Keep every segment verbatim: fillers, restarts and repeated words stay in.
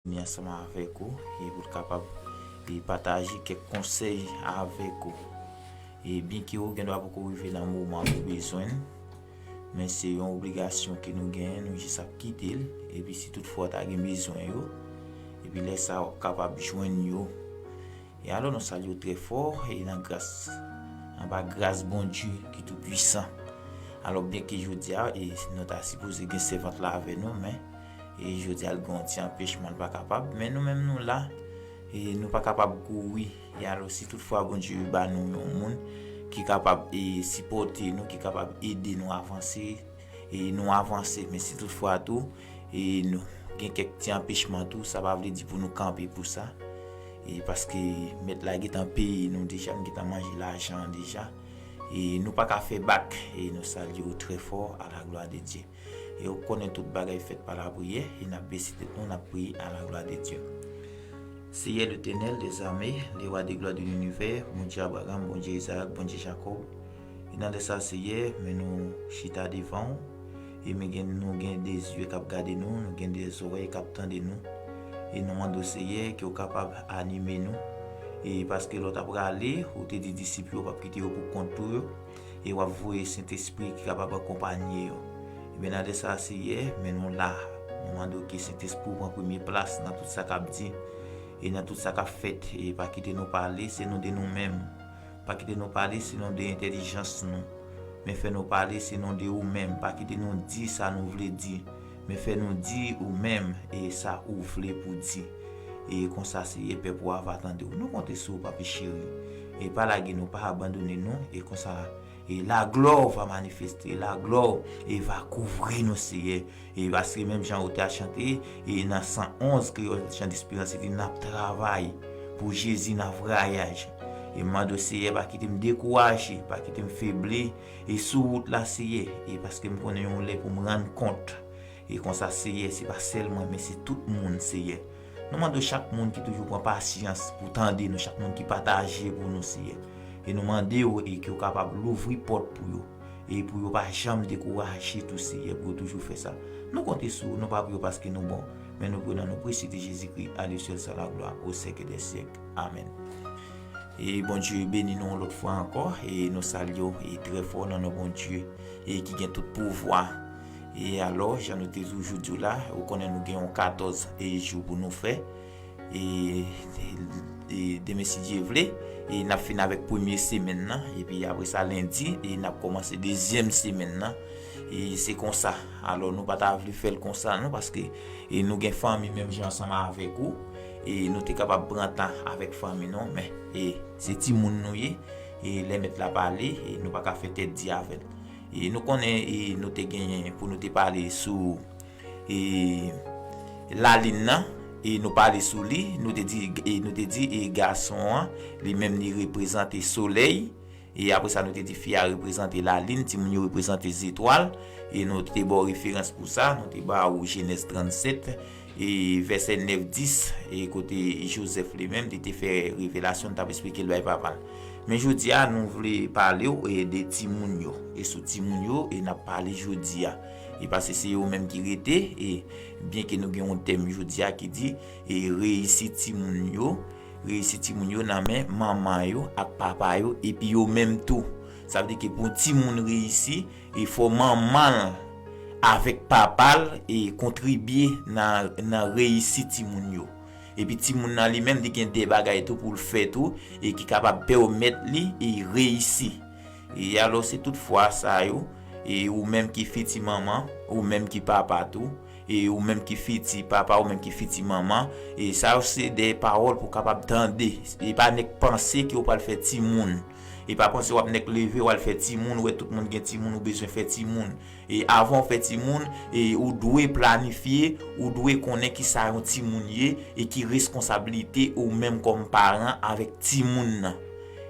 vini ansanm avèk ou e pou l kapab e pataje kèk konsèy avèk ou. E byenke ou gen dwa poko rive nan moman pou bezwen l, men se yon obligasyon ke nou genyen, nou jis ap kite l. Epi si toutfwa w ta gen bezwen yo, epi lè sa a w ap kapab jwenn yo. E alò, nou salye w trè fò e nan gras, anba gras Bondye ki tou pwisan. Alò, byenke jodi a, e nou ta sipoze gen sèvant la avè nou, men e jodi a, l gen yon ti anpechman, l pa kapab, men nou menm nou la, e nou pa kapab kouri. E alò, si toutfwa Bondye ba nou yon moun ki kapab e sipòte nou, ki kapab ede nou avanse, e nou avanse. Men si toutfwa tou, e nou gen kèk ti anpechman tou, sa pa vle di pou nou kanpe pou sa. E paske mèt la gentan peye nou deja, nou gentan manje lajan an deja. E nou pa ka fè bak, e nou salye w trè fò, à la gloire de Dieu. E ou konnen tout bagay fèt pa lapriyè, e n ap bese tèt nou, n ap priye, à la gloire de Dieu. Seyè, Letènèl dèzame, le Wa de glwa de linivè, Bondye Abraram, Bondye Izarak, Bondye Jakòb, e nan lè sa, Seyè, men nou chita devan w, e men gen, nou gen de zye k ap gade nou, nou gen de zòrèy k ap tande nou, e nou mande w, Seyè, ke w kapab anime nou, e paske lè w ta prale, ou te di disip yo w p ap kite yo pou kont pou yo, e w ap voye Sentespri ki kapab akonpanye yo. Ebyen, nan lè sa a, Seyè, men nou la. Nou mande w ke Sentespri w pran premye plas nan tout sa k ap di e nan tout sa k ap fèt. E pa kite nou pale selon de nou menm. Pa kite nou pale selon de entèlijans nou. Men fè nou pale selon de ou menm. Pa kite nou di sa nou vle di. Men fè nou di ou menm e sa ou vle pou di. E konsa, Seyè, pèp ou a va tande w. Nou konte sou ou, Papi cheri. E pa lage nou, pa abandone nou. E konsa, e la gloire va manifester, la gloire e va kouvri nou, Seyè. E paske menm jan ou te a chante, e nan san onz, Kreyòl Chan Desperans, li di, "N ap travay pou Jezi nan vwayaj." E m mande w, Seyè, pa kite m dekouraje, pa kite m febli, e sou wout la, Seyè, e paske m konnen yon lè pou m rann kont. E konsa, Seyè, se pa sèl mwen, men se tout moun, Seyè. Nou mande w chak moun ki toujou pran pasyans pou tande nou, chak moun ki pataje pou nou, Seyè. E nou mande w e ke w kapab louvri pòt pou yo. E pou yo pa janm dekouraje tou, Seyè, pou yo toujou fè sa. Nou konte sou ou, nou pa priye w paske nou bon, men nou priye nan non presi de Jezikri, à lui seul soit la gloire au siècle des siècles. Amèn. E Bondye beni nou yon lòt fwa ankò, e nou salye w, e trè fò nan non Bondye, e ki gen tout pouvwa. E alò, jan nou te toujou di w la, ou konnen nou gen yon katòz e jou pou nou fè. E, e demen, si Dye vle, e n ap fini avèk premye semèn nan, epi apre sa, lendi, e n ap kòmanse dezyèm semèn nan. E se konsa. Alò, nou pa ta vle fè l konsa, non, paske, e nou gen fanmi menm jan ansanm avèk ou, e nou te kapab pran tan avèk fanmi nou, men, e se timoun nou ye, e lè mèt la pale, e nou pa ka fè tèt di avè l. E nou konnen, e nou te genyen pou nou te pale sou, e lalin nan, e nou pale sou li, nou te di, e nou te di, e gason an, li menm li reprezante solèy, e apre sa nou te di fi a reprezante lalin, timoun yo reprezante zetwal, e nou te ba w referans pou sa, nou te ba ou Jenèz trannsèt, e vèsè nèf, dis, e kote Jozèf li menm, li te fè revelasyon, li t ap esplike l bay papa l. Men jodi a, nou vle pale w, e, de timoun yo. E sou timoun yo, e n ap pale jodi a. E paske se yo menm ki rete, e byenke nou gen yon tèm jodi a ki di, e reyisi timoun yo, reyisi timoun yo nan men manman yo ak papa yo, epi yo menm tou. Sa vle di ke pou yon timoun reyisi, e fò manman l avèk papa l, e kontribye nan, nan reyisi timoun yo. Epi timoun nan li menm, li gen de bagay tou pou l fè tou, e ki kapab pèmèt li, e reyisi. E alò, se tout fwa sa yo, e ou menm ki fiti manman, ou menm ki papa tou, e ou menm ki fiti papa, ou menm ki fiti manman, e sa yo se de pawòl pou kapab tande. E pa nèk panse ke w pral fè timoun. E pa panse w ap nèk leve, w al fè timoun, ou wè tout moun gen timoun, ou bezwen fè timoun. E avan w fè timoun, e ou dwe planifye, ou dwe konnen kisa yon timoun ye, e ki reskonsablite ou menm kòm paran avèk timoun nan.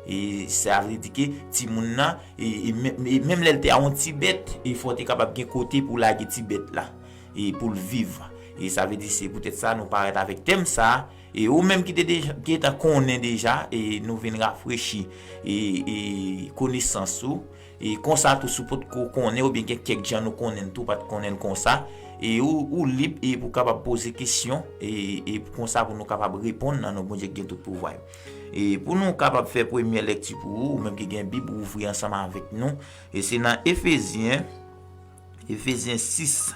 E sa vle di ke timoun nan, e, e men-, e menm lè l te a yon ti bèt, e fò w te kapab gen kote pou w lage ti bèt la, e pou l viv. E sa vle di se poutèt sa nou parèt avèk tèm sa, e ou menm ki te deja, gentan konnen deja, e nou vin rafrechi, e, e konesans ou, e konsa tou, si w potko konnen, oubyen gen kèk jan nou konnen l tou, pa t konnen l konsa, E ou, ou lib e pou kapab poze kesyon, e, e konsa pou nou kapab reponn nan non Bondye ki gen tout pouvwa yo. E pou nou kapab fè premyè lèkti pou ou, ou menm ki gen Bib, ou ouvri ansanm avèk nou. E se nan Efezyen, Efezyen sis.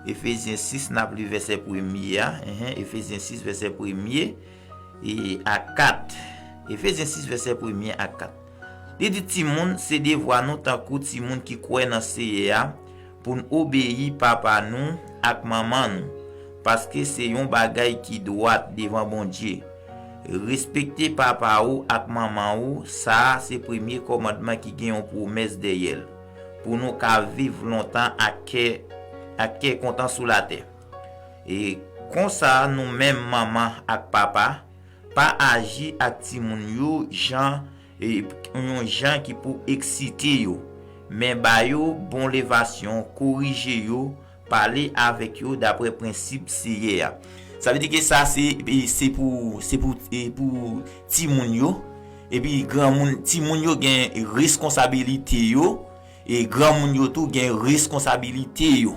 Efezyen sis, n ap li vèsè premye a. Enhen, Efezyen sis, vèsè premye e a kat. Efezyen sis, vèsè premye a kat. Li di, timoun, se devwa nou tankou timoun ki kwè nan Seyè a, pou n obeyi papa nou ak manman nou, paske se yon bagay ki dwat devan Bondye. Respekte papa ou ak manman ou, sa a se premye kòmandman ki gen yon pwomès dèyè l, pou nou ka viv lontan ak kè, ak kè kontan sou latè. E konsa, nou menm manman ak papa, pa aji ak timoun yo jan, e, yon jan ki pou eksite yo, men ba yo bon levasyon, korije yo, pale avèk yo dapre prensip Seyè a. Sa vle di ke sa se, e, se pou, se pou, e, pou timoun yo. Epi granmoun, timoun yo gen responsabilite yo, e granmoun yo tou gen responsabilite yo.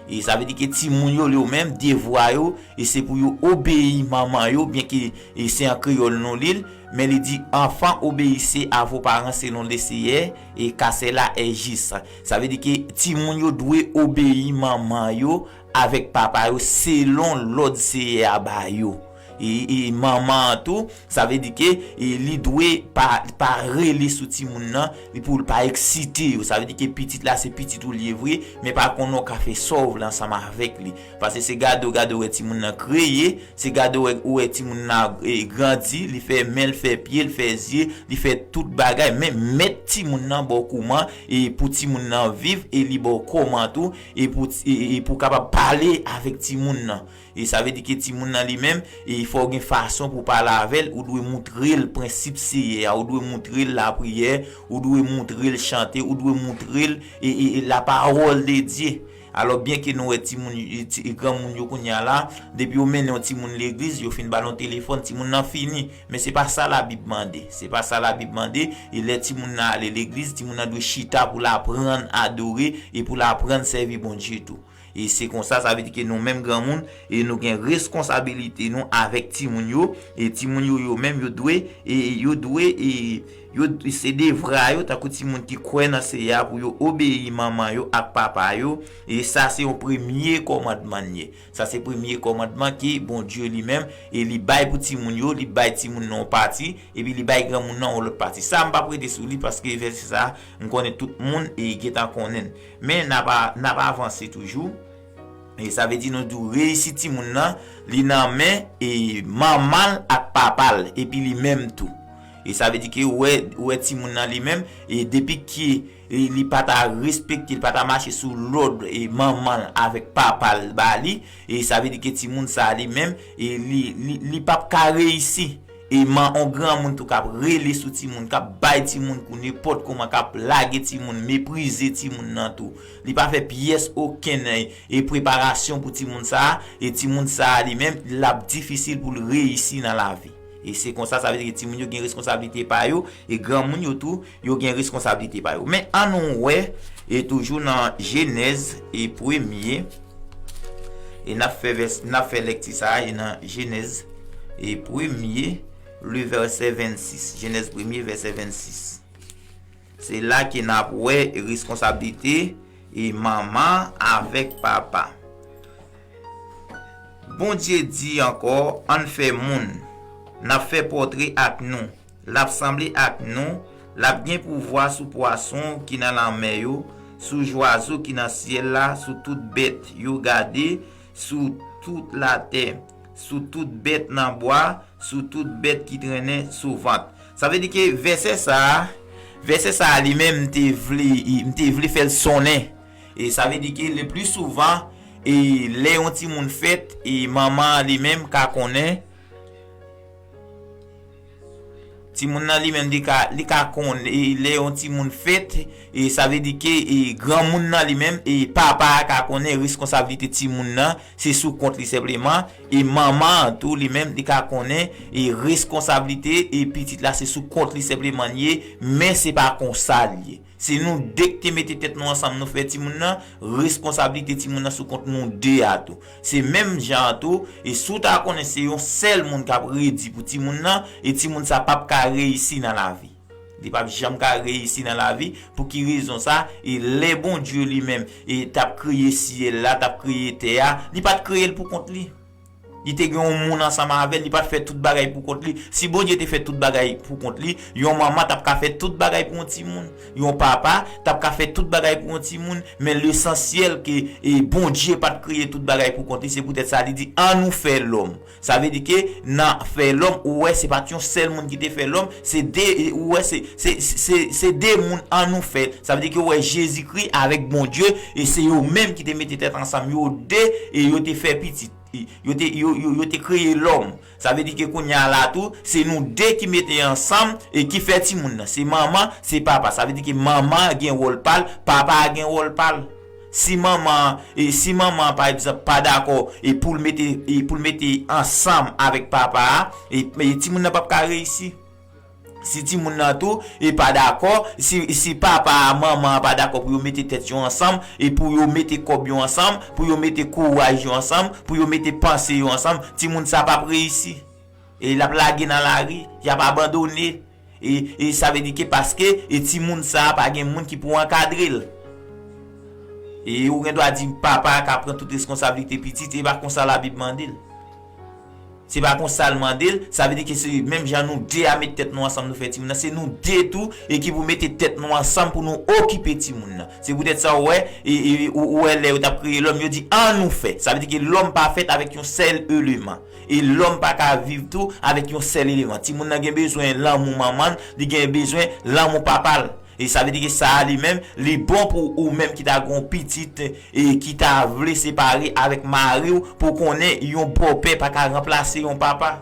E sa vle di ke timoun yo, yo menm, devwa yo, e se pou yo obeyi manman yo, byenke, e se an kreyòl nou li l, men li di, enfants, obéissez à vos parents selon le Seigneur, et car cela est juste. Sa vle di ke timoun yo dwe obeyi manman yo avèk papa yo selon lòd Seyè a ba yo. E, e manman an tou, sa vle di ke, e, li dwe pa, pa rele sou timoun nan, li pou l pa eksite yo. Sa vle di ke pitit la se pitit ou li ye vre, men pa konnen w ka fè sa w vle ansanm avèk li. Paske se gade w gade w wè timoun nan kreye, se gade w wè, w wè timoun nan, e, grandi, li fè men, li fè pye, li fè zye, li fè tout bagay, men mèt timoun nan ba w kouman, e pou timoun nan viv, e li ba w kòman tou, e pou, e, e pou w kapab pale avèk timoun nan. E sa vle di ke timoun nan li menm, e fò w gen fason pou w pale avè l, ou dwe moutre l prensip Seyè a, ou dwe moutre l lapriyè, ou dwe moutre l chante, ou dwe moutre l, e, e, e la parole de Dieu. Alò, byenke nou wè timoun, e, ti, e granmoun yo kounye a la, depi yo mennen yon timoun legliz, yo fin ba l yon telefòn, timoun nan fini. Men se pa sa Labib mande. Se pa sa Labib mande. E lè timoun nan ale legliz, timoun nan dwe chita pou l aprann adore e pou l aprann sèvi Bondye tou. E se konsa, sa vle di ke nou menm granmoun, e nou gen responsabilite nou avèk timoun yo, e timoun yo, yo menm, yo dwe, e yo dwe, e yo, se devwa yo, tankou timoun ki kwè nan Seyè a, pou yo obeyi manman yo ak papa yo, e sa se yon premye kòmandman l ye. Sa se premye kòmandman ke Bondye li menm, e li bay pou timoun yo, li bay timoun nan yon pati, epi li bay granmoun nan yon lòt pati. Sa, m p ap rete sou li, paske vèsè sa, m konnen tout moun, e gentan konnen l. Men n ap, n ap avanse toujou. E sa vle di nou di w reyisi timoun nan, li nan men, e manman l ak papa l, epi li menm tou. E sa vle di ke ou wè, ou wè timoun nan li menm, e depi ke, e li pa ta respekte, li pa ta mache sou lòd, e manman l avèk papa l ba li, e sa vle di ke timoun sa li menm, e li, li, li p ap ka reyisi. E man, on granmoun tou k ap rele sou timoun, k ap bay timoun kou nenpòt kòman, k ap lage timoun, meprize timoun nan tou. Li pa fè pyès okenn, e, e preparasyon pou timoun sa a, e timoun sa a li menm, l ap difisil pou l reyisi nan lavi. E se konsa, sa vle di ke timoun yo gen responsablite pa yo, e granmoun yo tou, yo gen responsablite pa yo. Men ann nou wè, e toujou nan Jenèz, e premye, e n ap fè vès, n ap fè lèkti sa a, e nan Jenèz, e premye, le vèsè vennsis. Jenèz premye, vèsè vennsis. Se la ke n ap wè responsablite, e manman avèk papa. Bondye di ankò, ann fè moun, n ap fè pòtre ak nou, l ap sanble ak nou, l ap gen pouvwa sou pwason ki nan lanmè yo, sou zwazo ki nan syèl la, sou tout bèt yo gade, sou tout latè, sou tout bèt nan bwa, sou tout bèt ki trennen sou vant. Sa vle di ke vèsè sa a, vèsè sa a li menm, m te vle, m te vle fè l sonnen. E sa vle di ke le pli souvan, e lè yon timoun fèt, e manman an li menm ka konnen, timoun nan li menm li ka, li ka konnen, e lè yon timoun fèt, e sa vle di ke, e granmoun nan li menm, e papa a ka konnen responsablite timoun nan, se sou kont li senpleman, e manman an tou li menm, li ka konnen, e responsablite, e pitit la se sou kont li senpleman l ye, men se pa konsa l ye. Se nou de ki te mete tèt nou ansanm, nou fè timoun nan, responsablite timoun nan sou kont nou de a tou. Se menm jan an tou, e si w ta konnen se yon sèl moun k ap redi pou timoun nan, e timoun sa p ap ka reyisi nan lavi. Li p ap janm ka reyisi nan lavi. Pou ki rezon sa? E lè Bondye li menm, e t ap kreye syèl la, t ap kreye tè a, li pa t kreye l pou kont li. Li te gen yon moun ansanm avè l, li pa t fè tout bagay pou kont li. Si Bondye te fè tout bagay pou kont li, yon manman t ap ka fè tout bagay pou yon timoun. Yon papa t ap ka fè tout bagay pou yon timoun. Men lesansyèl ke, e, Bondye pa t kreye tout bagay pou kont li, se poutèt sa li di, "An nou fè lòm." Sa vle di ke nan fè lòm, ou wè se pa t yon sèl moun ki te fè lòm, se de, ou wè se, se, se, se de moun an nou fè. Sa vle di ke ou wè Jezikri avèk Bondye, e se yo menm ki te mete tèt ansanm, yo de, e yo te fè pitit. Yo te, yo, yo, yo te kreye lòm. Sa vle di ke kounye a la tou, se nou de ki mete ansanm e ki fè timoun nan. Se manman, se papa. Sa vle di ke manman an gen wòl pa l, papa a gen wòl pa l. Si manman, e si manman an, pa egzanp, pa dakò, e pou l mete, e pou l mete ansanm avèk papa a, e, e timoun nan p ap ka reyisi. Si timoun nan tou, e pa dakò, si, si papa a, manman an pa dakò pou yo mete tèt yo ansanm, e pou yo mete kòb yo ansanm, pou yo mete kouraj yo ansanm, pou yo mete panse yo ansanm, timoun sa p ap reyisi. E l ap lage nan lari, y ap abandone. E, e sa vle di ke paske, e timoun sa a pa gen moun ki pou ankadre l. E ou gen dwa di papa a ka pran tout reskonsablite pitit, e pa konsa Labib mande l. Se pa konsa l mande l, sa vle di ke se menm jan nou de a met tèt nou ansanm nou fè timoun nan, se nou de tou e ki pou mete tèt nou ansanm pou nou okipe timoun nan. Se poutèt sa ou wè, e, e, ou, ou wè lè yo t ap kreye lòm, yo di, "An nou fè." Sa vle di ke lòm pa fèt avèk yon sèl eleman. E lòm pa ka viv tou avèk yon sèl eleman. Timoun nan gen bezwen lanmou manman l, li gen bezwen lanmou papa l. E sa vle di ke sa a li menm, li bon pou ou menm ki ta gen yon pitit, e ki ta vle separe avèk mari w, pou w konnen yon bòpè pa ka ranplase yon papa.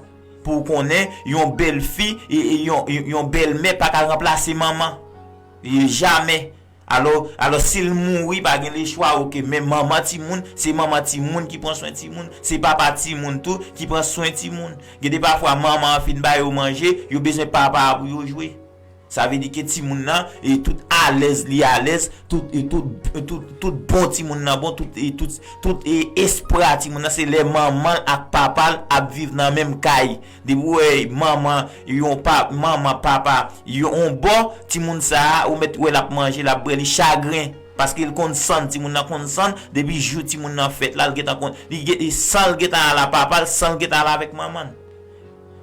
Pou w konnen yon bèlfi, e, e yon, yon, yon bèlmè pa ka ranplase manman. E jamè. Alò, alò, si l mouri, pa gen lechwa, oke, men manman timoun, se manman timoun ki pran swen timoun, se papa timoun tou ki pran swen timoun. Gen de pafwa, manman an fin ba yo manje, yo bezwen papa a pou yo jwe. Sa vle di ke timoun nan, e tout alèz li alèz, tout, e tout, e tout, tout bon timoun nan bon, tout, e tout, tout, e espwa timoun nan, se lè manman l ak papa l ap viv nan menm kay. Depi w wè manman, yon pa, manman, papa, yon bò, timoun sa a, ou mèt wè l ap manje, l ap bwè, li chagren. Paske l konn sann, timoun nan konn sann, depi jou timoun nan fèt la, l gentan konn, li gen, e san l gentan al a papa l, san l gentan al avèk manman l.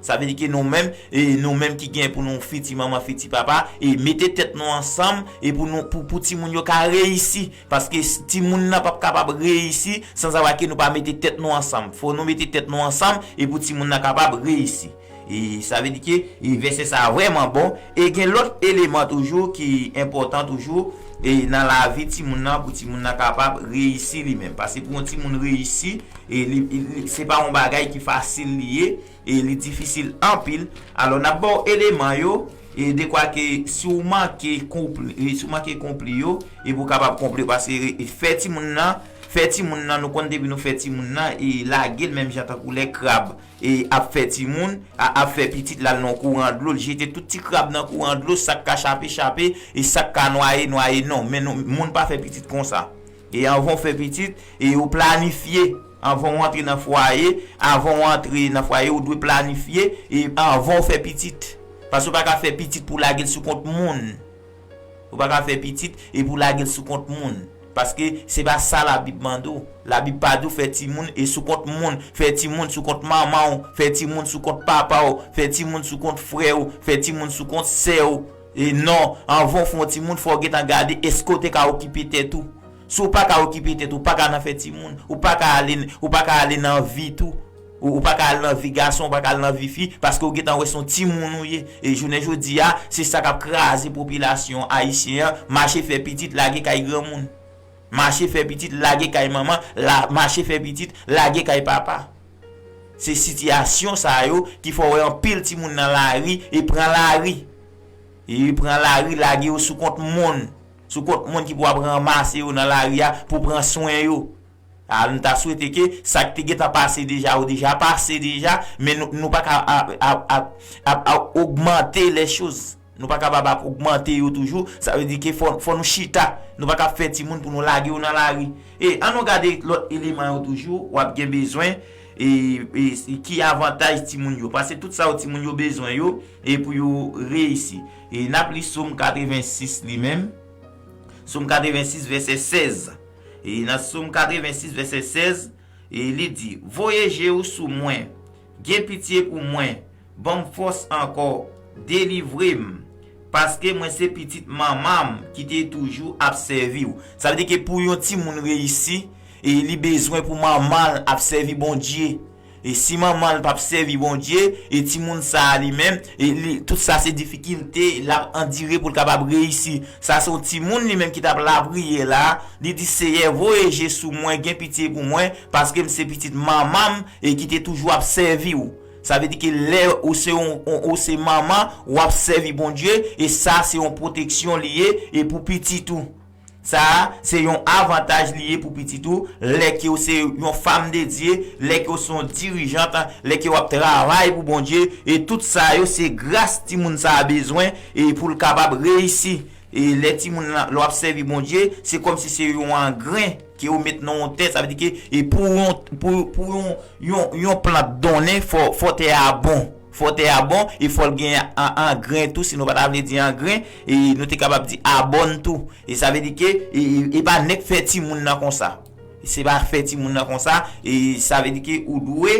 Sa vle di ke nou menm, e nou menm ki gen pou nou fiti manman, fiti papa, e mete tèt nou ansanm, e pou nou, pou, pou timoun yo ka reyisi. Paske s-, timoun nan p ap kapab reyisi sanzava ke nou pa mete tèt nou ansanm. Fò nou mete tèt nou ansanm, e pou timoun nan kapab reyisi. E sa vle di ke, e vèsè sa a vrèman bon. E gen lòt eleman toujou ki enpòtan toujou, e nan lavi timoun nan, pou timoun nan kapab reyisi li menm. Paske pou yon timoun reyisi, e li, li, li, se pa yon bagay ki fasil li ye, e li difisil anpil. Alò, n ap ba w eleman yo, e dekwa ke si w manke konpli, e si w manke konpli yo, e pou w kapab konpli yo, paske, e fè timoun nan, fè timoun nan, nou konn depi nou fè timoun nan, e lage l menm jan tankou lè krab, e ap fè timoun, a, ap fè pitit l al nan kouran dlo, l jete tout ti krab nan kouran dlo, sa k ka chape, chape, e sa k ka nwaye, nwaye, non. Men nou, moun pa fè pitit konsa. E anvan w fè pitit, e ou planifye. Anvan w antre nan fwaye, anvan w antre nan fwaye, ou dwe planifye, e anvan w fè pitit. Paske ou pa ka fè pitit pou w lage l sou kont moun. Ou pa ka fè pitit e pou w lage l sou kont moun. Paske se pa sa Labib mande w. Labib pa di w fè timoun e sou kont moun. Fè timoun sou kont manman w. Fè timoun sou kont papa w. Fè timoun sou kont frè w. Fè timoun sou kont sè w. E non, anvan w fè yon timoun, fò w gentan gade èske w te ka okipe tèt ou. Si w pa ka okipe tèt ou, w pa ka nan fè timoun. Ou pa ka ale, ou pa ka ale nan vi tou. Ou, ou pa ka al nan vi gason, ou pa ka al nan vi fi, paske w gentan wè se yon timoun ou ye. E jounen jodi a, se sa k ap kraze popilasyon ayisyen an, mache fè pitit, lage kay granmoun. Mache fè pitit, lage kay manman, la, mache fè pitit, lage kay papa. Se sitiyasyon sa yo ki fè w wè anpil timoun nan lari e pran lari. E pran lari, lage yo sou kont moun. Sou kont moun ki pou ap ranmase yo nan lari a pou pran swen yo. A, nou ta swete ke sa k te gentan pase deja, yo deja pase deja, men nou, nou pa ka ap, ap, ap, ap, ap ogmante lè choz. Nou pa kapab ap ogmante yo toujou. Sa vle di ke fò, fò nou chita. Nou pa ka fè timoun pou nou lage yo nan lari. E ann nou gade lòt eleman yo toujou, w ap gen bezwen, e, e, e ki avantaj timoun yo. Paske tout sa yo timoun yo bezwen yo, e pou yo reyisi. E n ap li Sòm katrevensis li menm. Sòm katrevensis, vèsè sèz. E nan Sòm katrevensis, vèsè sèz, e li di, voye je w sou mwen, gen pitye pou mwen, ban m fòs ankò, delivre m, paske mwen se pitit manman m ki te toujou ap sèvi w. Sa vle di ke pou yon timoun reyisi, e li bezwen pou manman l ap sèvi Bondye. E si manman l p ap sèvi Bondye, e timoun sa a li menm, e li, tout sa se difikilte l ap andire pou l kapab reyisi. Sa se yon timoun li menm ki t ap lapriyè la, li di, Seyè, voye je sou mwen, gen pitye pou mwen, paske m se pitit manman m, e ki te toujou ap sèvi w. Sa vle di ke lè ou se yon, ou, ou se manman, w ap sèvi Bondye, e sa se yon pwoteksyon li ye, e pou pitit ou. Sa a, se yon avantaj li ye pou pitit ou, lè ke w se yon fanm de Dye, lè ke w se yon dirijant, lè ke w ap travay pou Bondye, e tout sa yo, se gras timoun sa a bezwen, e pou l kapab reyisi. E lè timoun lan, lè w ap sèvi Bondye, se kòmsi se yon angren ke w met nan yon tè, sa vle di ke, e pou yon, pou, pou yon, yon, yon plant donnen, fò, fò tè a bon. Fò tè a bon, e fò l gen an, angren tou, sinon pa ta vle di angren, e nou te kapab di abòn tou. E sa vle di ke, e, e, e pa nèk fè timoun nan konsa. Se pa fè timoun nan konsa, e sa vle di ke ou dwe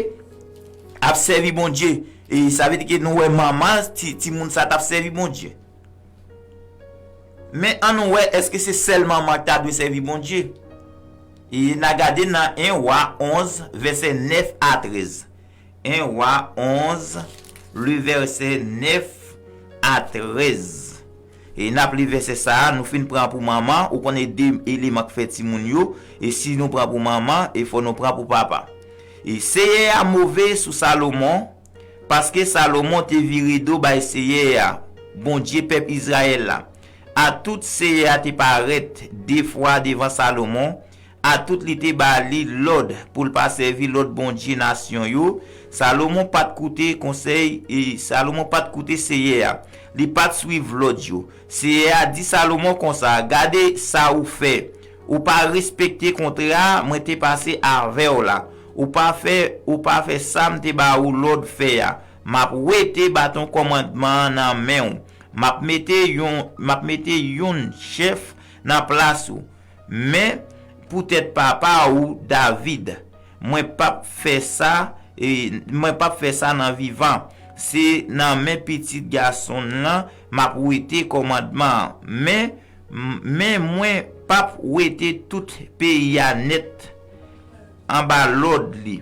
ap sèvi Bondye. E sa vle di ke nou wè manman, ti, timoun sa t ap sèvi Bondye. Men ann nou wè, èske se sèl manman ki ta dwe sèvi Bondye? E n a gade nan en Wa onz, vèsè nèf a trèz. En Wa onz, le vèsè nèf a trèz. E n ap li vèsè sa a, nou fin pran pou manman, ou konnen de eleman k fè timoun yo, e si nou pran pou manman, e fò nou pran pou papa. E Seyè a move sou Salomon, paske Salomon te vire do bay Seyè a, Bondye pèp Izrayèl la. Atout Seyè a te parèt de fwa devan Salomon, atout li te ba li lòd pou l pa sèvi lòt bondye nasyon yo. Salomon pa t koute konsèy, e Salomon pa t koute Seyè a. Li pa t swiv lòd yo. Seyè a di Salomon konsa, gade sa ou fè. Ou pa respekte kontra mwen te pase avè w la. Ou pa fè, ou pa fè sa m te ba ou lòd fè a. M ap wete baton kòmandman an nan men w. M ap mete yon, m ap mete youn chèf nan plas ou. Men poutèt papa ou, David, mwen p ap fè sa, e, mwen p ap fè sa nan vivan. Se nan men pitit gason l lan m ap wete kòmandman an. Men, men mwen p ap wete tout peyi a nèt anba lòd li.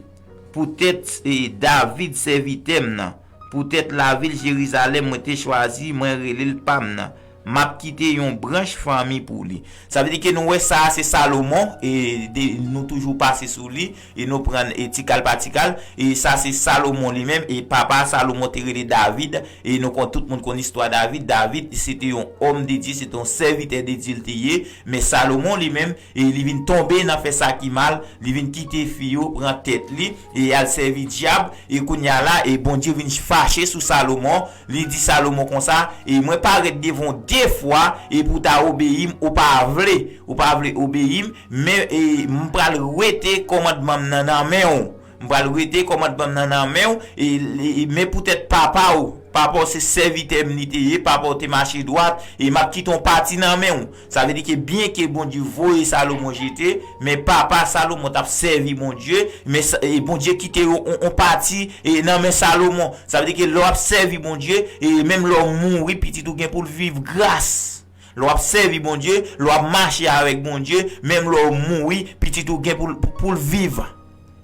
Poutèt, e, David, sèvitè m nan, poutèt lavil Jerizalèm mwen te chwazi, mwen rele l pa m nan, m ap kite yon branch fanmi pou li. Sa vle di ke nou wè sa a se Salomon, e de, nou toujou pase sou li, e nou pran, e, ti kal pa ti kal, e sa se Salomon li menm, e papa Salomon te rele David, e nou konn, tout moun konn istwa David. David, se te yon òm de Dye, se te yon sèvitè de Dye l te ye, men Salomon li menm, e li vin tonbe nan fè sa ki mal, li vin kite fi yo pran tèt li, e al sèvi dyab, e kounye a la, e Bondye vin fache sou Salomon, li di Salomon konsa, e mwen parèt devan w de fwa, e pou w ta obeyi m, ou pa vle, ou pa vle obeyi m, men, e, m pral wete kòmandman m nan nan men w. M pral wete kòmandman m nan nan men w, e, e, men poutèt papa w, papa w se sèvitè m li te ye, papa w te mache dwat, e m ap kite yon pati nan men w. Sa vle di ke byenke Bondye voye Salomon jete, men papa Salomon t ap sèvi Bondye, men sa, e Bondye kite yo on, on pati, e nan men Salomon. Sa vle di ke lè w ap sèvi Bondye, e menm lè w mouri, pitit ou gen pou l viv gras. Lè w ap sèvi Bondye, lè w ap mache avèk Bondye, menm lè w mouri, pitit ou gen pou l, pou, pou l viv.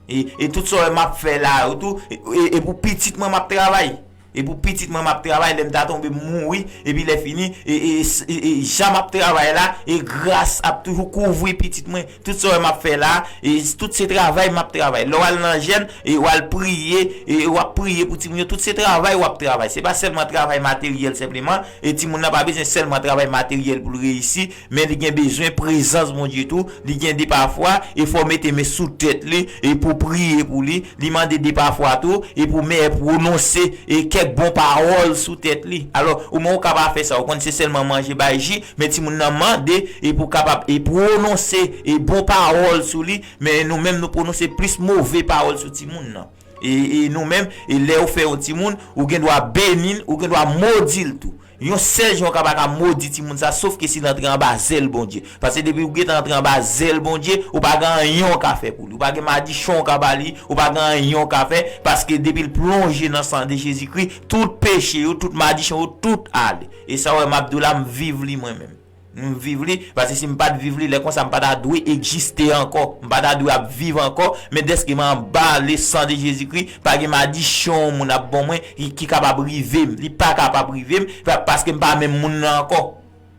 E, e tout sa w wè m ap fè la yo tou, e, e, e pou pitit mwen m ap travay. E pou pitit mwen m ap travay, lè m ta tonbe m mouri, epi lè fini, e, e, e, e jan m ap travay la, e gras ap toujou kouvri pitit mwen. Tout sa w wè m ap fè la, e tout se travay m ap travay. Lè w al nan jèn, e w al priye, e w ap priye pou timoun yo, tout se travay w ap travay. Se pa sèlman travay materyèl senpleman, e timoun nan pa bezwen sèlman travay materyèl pou l reyisi, men li gen bezwen prezans Bondye tou, li gen de pafwa, e fò w mete men sou tèt li, e pou priye pou li, li mande de pafwa tou, e pou men pwononse, e kè bon pawòl sou tèt li. Alò, ou menm ou ka pa fè sa, ou konn se sèlman manje bay ji, men timoun nan mande e pou kapab e pwononse e bon pawòl sou li, men nou menm nou pwononse plis move pawòl sou timoun nan. E, e nou menm, e lè ou fè yon timoun, ou gen dwa beni l, ou gen dwa modi l tou. Yon sèl jan ou ka pa ka modi timoun sa, sof ke si l antre anba zèl Bondye. Paske depi ou gentan antre anba zèl Bondye, ou pa gen anyen ou ka fè pou li. Ou pa gen madichon ou ka ba li, ou pa gen anyen ou ka fè, paske depi l plonje nan san de Jezikri, tout peche yo, tout madichon yo, tout ale. E sa w wè m ap di w la, m viv li mwen menm. M viv li, paske si m pa t viv li, lè konsa m pa ta dwe egziste ankò. M pa ta dwe ap viv ankò, men dèske m anba le san de Jezikri, pa gen madichon moun ap ban mwen ki, ki kapab rive m. Li pa kapab rive m, pa, paske m pa menm moun nan ankò.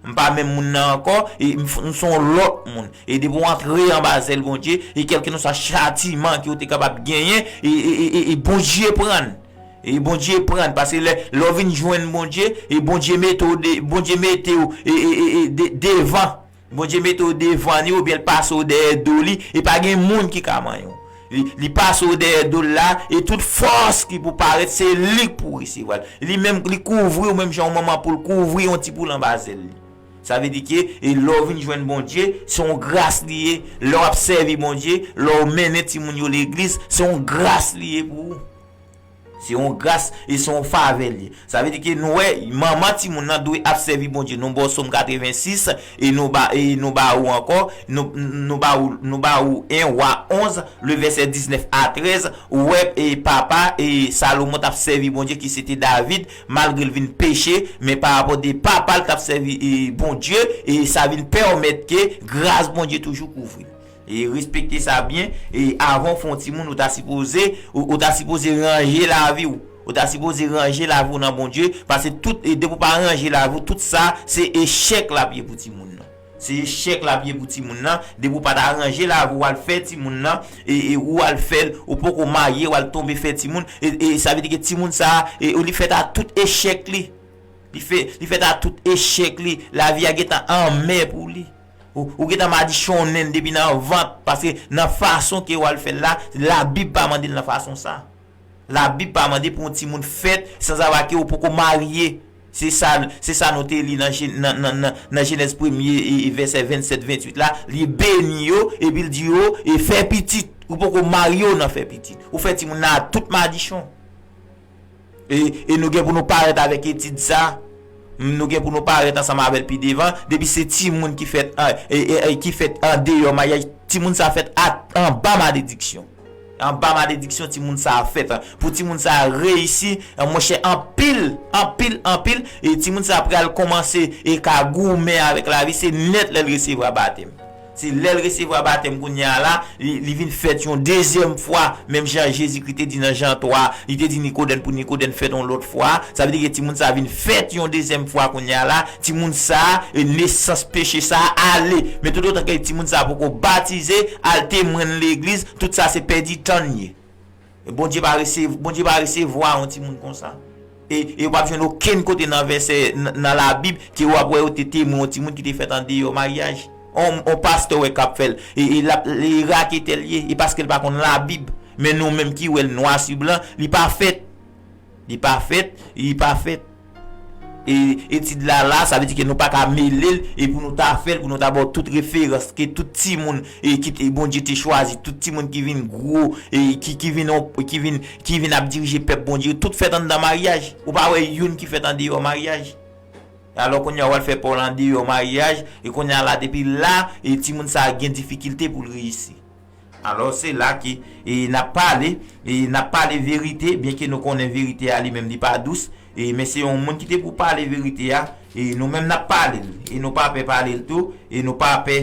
M pa menm moun nan ankò, e m, m se yon lòt moun. E depi w antre anba zèl Bondye, e kèlkeswa chatiman ke w te kapab genyen, e, e, e, e, e Bondye pran l. E Bondye pran l, paske lè, lè w vin jwenn Bondye, e Bondye mete w de, Bondye mete w, e, e, e, e, de, devan. Bondye mete w devan li, oubyen l pase w dèyè do li, e pa gen moun ki ka manyen w. Li, li pase w dèyè do l la, e tout fòs ki pou parèt, se li k pou resevwa l. Li menm, li kouvri w menm jan yon manman poul kouvri yon ti poul anba zèl li. Sa vle di ke, e lè w vin jwenn Bondye, se yon gras li ye. Lè w ap sèvi Bondye, lè w mennen timoun yo legliz, se yon gras li ye pou ou. Se yon gras e se yon favè li ye. Sa vle di ke nou wè, manman timoun nan dwe ap sèvi Bondye. Nou ba w Sòm katrevensis, e nou ba, e nou ba ou ankò, nou, nou ba ou, nou ba ou en Wa onz, le vèsè diznèf a trèz, ou wè, e papa, e Salomon t ap sèvi Bondye ki se te David, malgre l vin peche, men pa rapò de papa l t ap sèvi, e Bondye, e sa vin pèmèt ke gras Bondye toujou kouvri l. E respekte sa byen, e avan w fè yon timoun, ou ta sipoze, ou, ou ta sipoze ranje lavi w. Ou ta sipoze ranje lavi w nan Bondye, paske tout, e depi w pa ranje lavi w, tout sa, se echèk l ap ye pou timoun nan. Se echèk l ap ye pou timoun nan, depi w pa ta ranje lavi w, w al fè timoun nan, e, e ou al fè l, ou poko marye, w al tonbe fè timoun, e, e sa vle di ke timoun sa, e li fèt a tout echèk li. Li fè, li fèt a tout echèk li, lavi a gentan anmè pou li. Ou, ou gentan madichonnen depi nan vant, paske nan fason ke w al fè l la, Labib pa mande l nan fason sa. Labib pa mande pou yon timoun fèt sansava ke ou poko marye. Se sa, se sa nou te li nan Je-, nan, nan, nan, nan Jenèz premye e, e vèsè vennsèt, venntuit la. Li beni yo, epi l di yo, e fè pitit. Ou poko marye w nan fè pitit. Ou fè timoun nan a tout madichon. E, e nou gen pou nou parèt avèk etid sa. Nou gen pou nou parèt ansanm avè l pi devan. Depi se timoun ki fèt an, e, e, e, ki fèt andeyò maryaj, timoun sa fèt a, anba malediksyon. Anba malediksyon, timoun sa fèt. Pou timoun sa reyisi, monchè, anpil, anpil, anpil, e timoun sa pral kòmanse e ka goumen avèk lavi, se nèt lè l resevwa batèm. Se lè l resevwa batèm kounye a la, li, li vin fèt yon dezyèm fwa, menm jan Jezikri te di nan Jan twa, li te di Nikodèm pou Nikodèm fèt yon lòt fwa. Sa vle di ke timoun sa vin fèt yon dezyèm fwa kounye a la, timoun sa, e nesans peche sa ale. Men toutotan ke timoun sa poko batize, al temwen legliz, tout sa se pèdi tan l ye. Bondye pa resev-, Bondye pa resevwa yon timoun konsa. E, e w p ap jwenn okenn kote nan vèsè, nan, nan Labib, ke w ap wè yo te temwen yon timoun ki te fèt andeyò maryaj. On, on pastè wè k ap fè l. E, e l ap, e raketè l ye. E paske l pa konn Labib. Men nou menm ki wè l nwa si blan, li pa fèt. Li pa fèt, li pa fèt. E etid la la, sa vle di ke nou pa ka mele l, e pou nou ta fè l, pou nou ta ba w tout referans ke tout timoun, e ki te, Bondye te chwazi, tout timoun ki vin gwo, e ki, ki vin, ki vin, ki vin ap dirije pèp Bondye, tout fèt anndan maryaj. Ou pa wè youn ki fèt andeyò maryaj. Alò kounye a w al fè pa w andeyò maryaj, e kounye a la depi la, e timoun sa a gen difikilte pou l reyisi. Alò, se la ke, e, n ap pale, e, n ap pale verite, byenke nou konnen verite a li menm li pa dous, e, men se yon moun ki te pou pale verite a, e, nou menm n ap pale l, e nou pa pè pale l tou, e nou pa pè,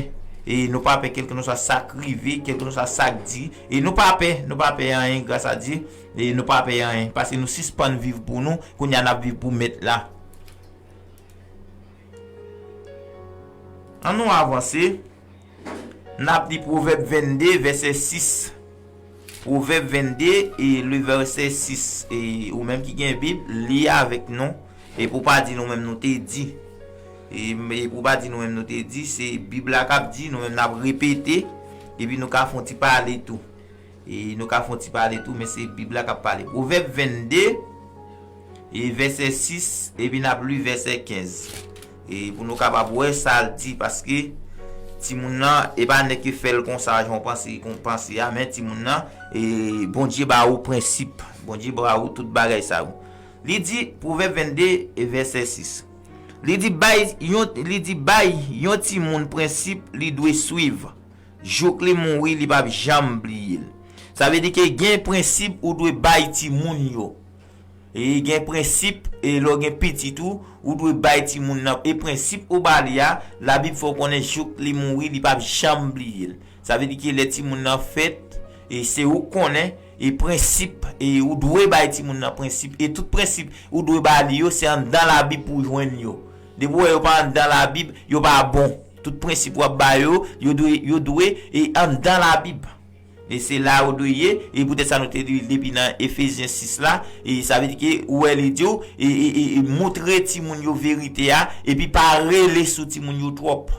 e nou pa pè kèlkeswa sa k rive, kèlkeswa sa k di, e nou pa pè, nou pa pè anyen, gras a Dye, e nou pa pè anyen, paske nou sispann viv pou nou, kounye a n ap viv pou Mèt la. Ann nou avanse. N ap li Pwovèb vennde, vèsè sis. Pwovèb vennde, e le vèsè sis. E ou menm ki gen Bib, li avèk nou. E pou pa di nou menm nou te di. E, e pou pa di nou menm nou te di, se Bib la k ap di, nou menm n ap repete. Epi nou ka fè yon ti pale tou. E nou ka fè yon ti pale tou, men se Bib la k ap pale. Pwovèb vennde, e vèsè sis, epi n ap li vèsè kenz. E pou nou kapab wè sa l di, paske timoun nan, e pa nèg ki fè l konsa, jan w panse, kon panse a, men timoun nan, e Bondye ba ou prensip, Bondye ba ou tout bagay sa yo. Li di, Pwovèb vennde e vèsè sis. Li di, bay yon, li di, bay yon timoun prensip li dwe swiv. Jouk li mouri, li p ap janm bliye l. Sa vle di ke gen prensip ou dwe bay timoun yo. E gen prensip, e lè w gen pitit ou, ou dwe bay timoun nan. E prensip ou ba li a, Labib fè w konnen jouk li mouri, li p ap janm bliye l. Sa vle di ke lè timoun nan fèt, e se ou k konnen, e prensip, e ou dwe bay timoun nan prensip. E tout prensip ou dwe ba li yo, se anndan Labib pou w jwenn yo. Depi w wè yo pa anndan Labib, yo pa bon. Tout prensip w ap ba yo, yo dwe, yo dwe, e anndan Labib. E se la yo dwe ye, e poutèt sa nou te li depi nan Efezyen sis la, e sa vle di ke ou wè li di w, e, e, e, e montre timoun yo verite a, epi pa rele sou timoun yo twòp.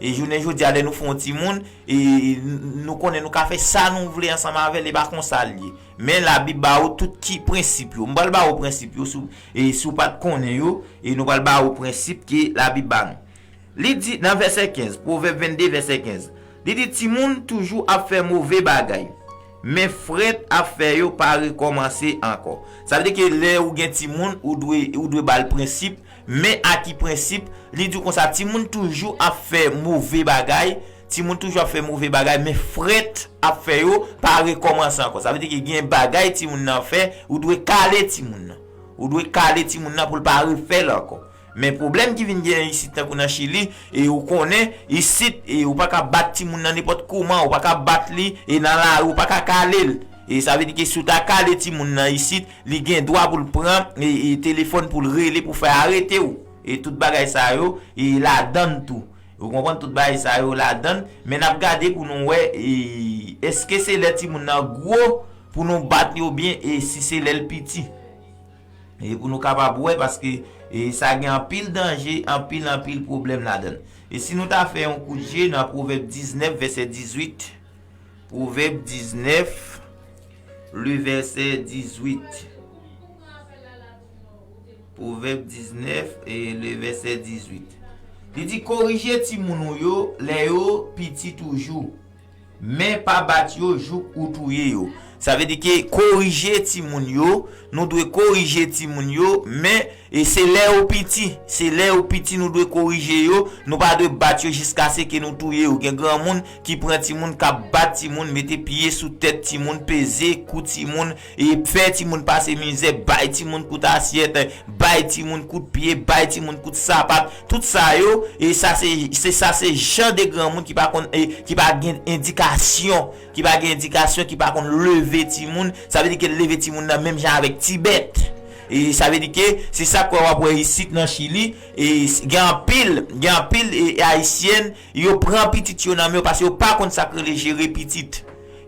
E jounen jodi a, lè nou fè yon timoun, e n-, nou konnen nou ka fè sa nou vle ansanm avè l, e pa konsa l ye. Men Labib ba ou tout ki prensip yo. M pral ba ou prensip yo, si w, e si w pa t konnen yo, e nou pral ba ou prensip ke Labib ba nou. Li di nan vèsè kenz, Pwovèb vennde, vèsè kenz, li di, timoun toujou ap fè move bagay, men frèt ap fè yo pa rekòmanse ankò. Sa vle di ke lè ou gen timoun, ou dwe, ou dwe ba l prensip, men a ki prensip? Li di w konsa, timoun toujou ap fè move bagay, timoun toujou ap fè move bagay, men frèt ap fè yo pa rekòmanse ankò. Sa vle di ke gen bagay timoun nan fè, ou dwe kale timoun nan. Ou dwe kale timoun nan pou l pa refè l ankò. Men pwoblèm ki vin genyen isit, tankou nan Chili, e ou konnen, isit, e ou pa ka bat timoun nan nenpòt kouman, ou pa ka bat li, e nan lari, ou pa ka kale l. E sa vle di ke si w ta kale timoun nan isit, li gen dwa pou l pran, e, e telefòn pou l rele, pou fè arete w. E tout bagay sa yo, e ladann tou. Ou konprann, tout bagay sa yo ladann, men n ap gade pou nou wè, e, èske se lè timoun nan gwo pou nou bat li oubyen, e, si se lè l piti. E pou nou kapab wè, paske, e, sa gen anpil danje, anpil, anpil pwoblèm ladann. E si nou ta fè yon kout je nan Pwovèb diznèf, vèsè dizuit, Pwovèb diznèf, le vèsè dizuit. Pwovèb diznèf e le vèsè dizuit. Li di, korije timoun ou yo lè yo piti toujou, men pa bat yo jouk ou touye yo. Sa vle di ke korije timoun yo, nou dwe korije timoun yo, men e se lè yo piti, se lè yo piti nou dwe korije yo, nou pa dwe bat yo jiskaseke nou touye yo. Gen granmoun ki pran timoun, k ap bat timoun, mete pye sou tèt timoun, peze kou timoun, e fè timoun pase mizè, bay timoun kout asyèt, bay timoun kout pye, bay timoun kout sapat, tout sa yo, e sa se, se sa se jan de granmoun ki pa konn, e ki pa gen endikasyon, ki pa gen endikasyon, ki pa konn leve timoun, sa vle di ke l leve timoun nan menm jan avèk ti bèt. E sa vle di ke se sa k fè w ap wè isit nan Chili, e s-, gen anpil, gen anpil, e, e ayisyèn, yo pran pitit yo nan men yo paske yo pa konn sa k rele jere pitit.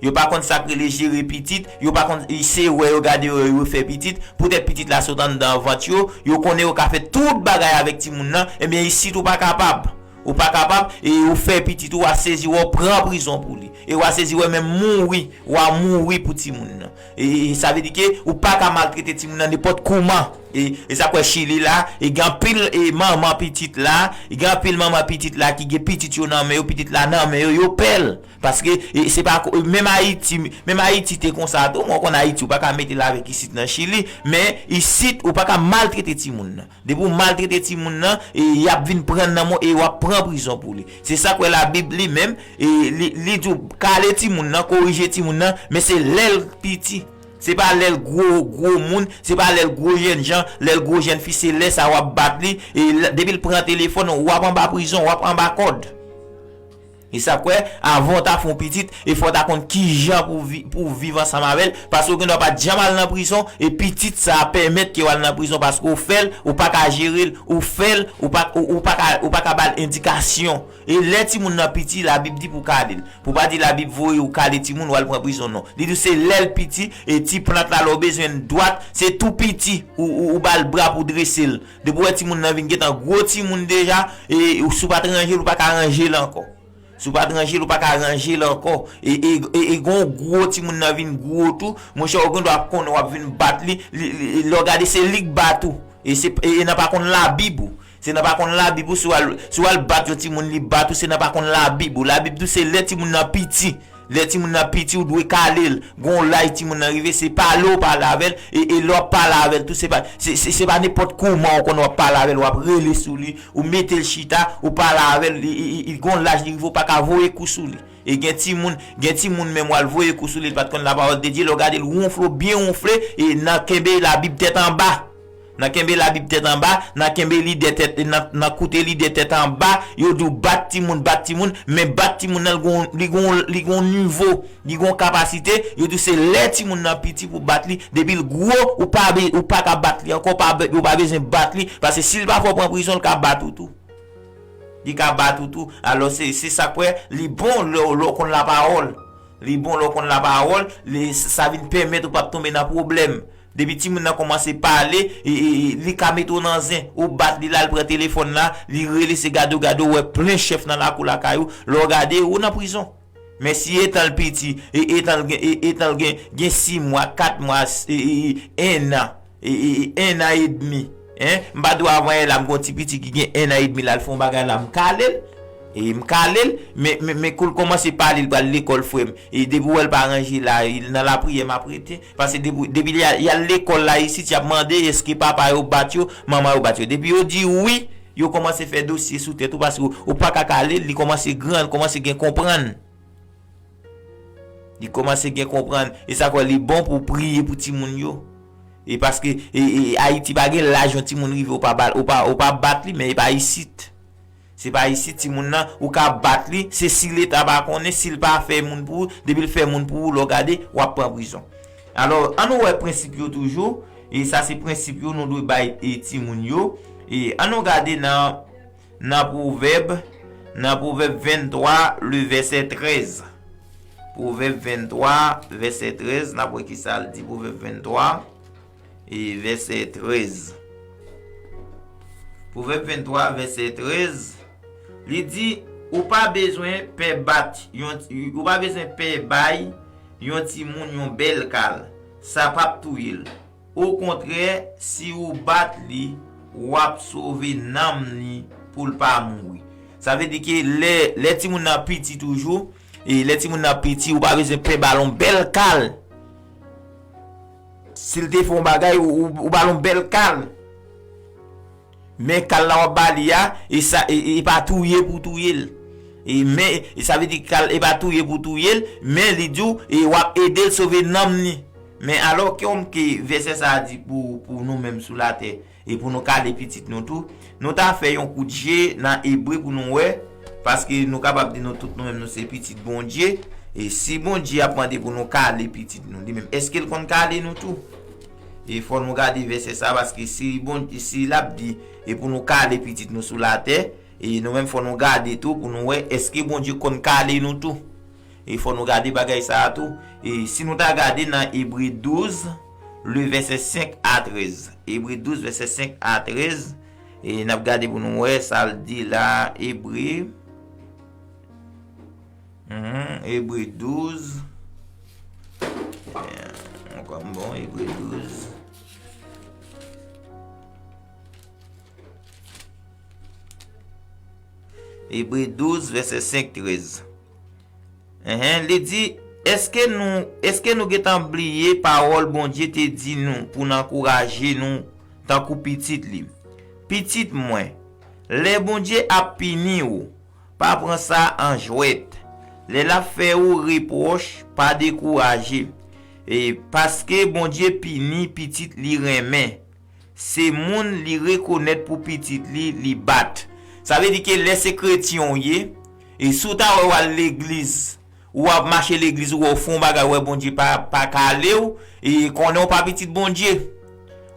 Yo pa konn sa k rele jere pitit, yo pa konn, e, se wè yo gade yo, yo fè pitit, poutèt pitit la sot anndan vant yo, yo konnen yo ka fè tout bagay avèk timoun nan, ebyen isit ou pa kapab. Ou pa kapab, e ou fè pitit ou, w a sezi wè w pran prizon pou li. E w a sezi wè menm mouri, w a mouri pou timoun nan. E, e sa vle di ke ou pa ka maltrete timoun nan nenpòt kouman. E, e sa k fè Chili la, e gen anpil, e manman pitit la, e gen anpil manman pitit la ki gen pitit yo nan men yo, pitit la nan men yo, yo pè l. Paske, e, se pa ko-, menm Ayiti, menm Ayiti te konsa tou, mwen konn Ayiti, ou pa ka mete l avèk isit nan Chili, men isit, ou pa ka maltrete timoun nan. Depi w maltrete timoun nan, e, y ap vin pran nan men w e w ap pran prizon pou li. Se sa k fè Labib li menm, e, li, li di w kale timoun nan, korije timoun nan, men se lè l piti. Se pa lè l gwo, gwo moun, se pa lè l gwo jènjan, lè l gwo jènfi, se lè sa w ap bat li, e lè, depi l pran telefòn, w ap anba prizon, w ap anba kòd. E sa k fè, avan w ta fè yon pitit, e fò w ta konn kijan pou vi-, pou w viv ansanm avè l, paske w gen dwa pa t janm al nan prizon, e pitit sa a pèmèt ke w al nan prizon, paske w fè l, ou pa ka jere l, ou fè l, ou pa, ou, ou pa ka, ou pa ka ba l endikasyon. E lè timoun nan piti, Labib di pou w kale l. Pou w pa di Labib voye w kale timoun, w al pran prizon, non. Li di w se lè l piti, e ti plant la, lè w bezwen dwat, se tou piti, ou, ou, ou ba l bra pou w drese l. Depi w wè timoun nan vin gentan gwo timoun deja, e, ou, si w pa t ranje l, ou pa ka ranje l ankò. Si w pa t ranje l, ou pa ka ranje l ankò. E, e, e, e gon gwo timoun nan vin gwo tou, monchè, ou gen dwa ap konnen w ap vin bat li, li, li, lè w gade se li k bat ou. E se, e, e nan pa konn Labib ou. Se nan pa konn Labib ou, si w al, si w al bat yon timoun li bat ou, se nan pa konn Labib ou. Labib di w se lè timoun nan piti. Lè timoun nan piti, ou dwe kale l. Gon laj timoun nan rive, se pale w pale avè l, e, e lè w ap pale avè l tou, se pa, se, se, se pa nenpòt kòman ou konnen w ap pale avè l, w ap rele sou li, ou mete l chita, ou pale avè l, li, li, li, li gon laj li rive, ou pa ka voye kou sou li. E gen timoun, gen timoun menm w al voye kou sou li, li pa t konn lapawòl de Dye, lè w gade l wonfle, w byen wonfle, e nan kenbe Labib tèt anba. Nan kenbe Labib tèt anba, nan kenbe lidè tèt, nan, nan koute lidè tèt anba, yo di w bat timoun, bat timoun, men bat timoun nan, li gon, li gon, li gon nivo, li gon kapasite, yo di w se lè timoun nan piti pou bat li, depi l gwo, ou pa be-, ou pa ka bat li ankò, ou pa be-, ou pa bezwen bat li, paske si l pa fè w pran prizon, l ka bat ou tou. Li ka bat ou tou. Alò, se, se sa k fè, li bon lè, lè w konn lapawòl. Li bon lè w konn lapawòl, li, sa vin pèmèt ou p ap tonbe nan pwoblèm. Depi timoun nan kòmanse pale, e, e, e, li ka mete w nan zen. Ou bat li, l al pran telefòn la, li rele se gade w, gade w, wè plen chèf nan lakou lakay ou. Lè w gade, ou nan prizon. Men si etan l piti, e, etan l gen, e, etan l gen, gen sis mwa, kat mwa, s-, e, e, e, en an, e, e, e, en an edmi, en, m pa di w avan yè la, m gen yon ti piti ki gen en an edmi la, l fè yon bagay la, m kale l. E m kale l, men, men, men kou l kòmanse pale, l pral lekòl, frè m. E depi w wè l pa ranje la, e nan lapriyè m ap rete. Paske depi, depi y a-, y al lekòl la isit, y ap mande èske papa yo bat yo, manman yo bat yo. Depi yo di wi, yo kòmanse fè dosye sou tèt ou, paske ou, ou pa ka kale l, li kòmanse gran, li kòmanse gen konprann. Li kòmanse gen konprann. E sa k fè li bon pou w priye pou timoun yo. E paske, e, e, Ayiti pa gen laj yon timoun rive, ou pa ba-, ou pa, ou pa bat li, men e pa isit. Se pa isit timoun nan, ou ka bat li, se si Leta pa konnen, si l pa fè moun pou ou, depi l fè moun pou ou, lè w gade, w ap pran prizon. Alò, ann nou wè prensip yo toujou, e sa se prensip yo nou dwe bay, e, timoun yo. E ann nou gade nan, nan Pwovèb, nan Pwovèb venntwa, le vèsè trèz. Pwovèb venntwa, vèsè trèz, n ap wè ki sa l di, Pwovèb venntwa. E vèsè trèz. Pwovèb venntwa, vèsè trèz, li di, ou pa bezwen pè bat yon, ou pa bezwen pè bay yon timoun yon bèl kal. Sa p ap touye l. Okontrè, si ou bat li, w ap sove nanm li pou l pa mouri. Sa vle di ke lè, lè timoun nan piti toujou, e lè timoun nan piti, ou pa bezwen pè ba l yon bèl kal. Si l te fè yon bagay, ou, ou, ou ba l yon bèl kal. Men kal la w ap ba li a, e sa, e, e pa touye pou touye l. E men, e sa vle di kal, e pa touye pou touye l, men li di w, e w ap ede l sove nanm li. Men alò, kòm ke vèsè sa a di pou, pou nou menm sou latè, e pou nou kale pitit nou tou, nou ta fè yon kout je nan Ebre pou nou wè, paske nou kapab di nou tout nou menm nou se pitit Bondye, e si Bondye ap mande pou nou kale pitit nou, li menm, èske l konn kale nou tou? E fò nou gade vèsè sa, paske si Bon-, si l ap di, e pou nou kale pitit nou sou latè, e nou menm fò nou gade tou pou nou wè èske Bondye konn kale nou tou. E fò nou gade bagay sa a tou. E si nou ta gade nan Ebre douz, le vèsè senk a trèz. Ebre douz, vèsè senk a trèz. E n ap gade pou nou wè sa l di la, Ebre. Mhm, Ebre douz. Eh, ankò m bon, Ebre douz. Ebre douz, vèsè senk, trèz. Enhen, li di, èske nou, èske nou gentan bliye pawòl Bondye te di nou pou n ankouraje nou tankou pitit li? Pitit mwen, lè Bondye ap pini w, pa pran sa an jwèt. Lè l ap fè ou repwòch, pa dekouraje. E paske Bondye pini pitit li renmen. Se moun li rekonèt pou pitit li, li bat. Sa vle di ke lè se kretyen w ye, e si w ta wè w al legliz, ou ap mache legliz, ou wè w fè yon bagay, ou wè Bondye pa, pa kale w, e konnen w pa pitit Bondye.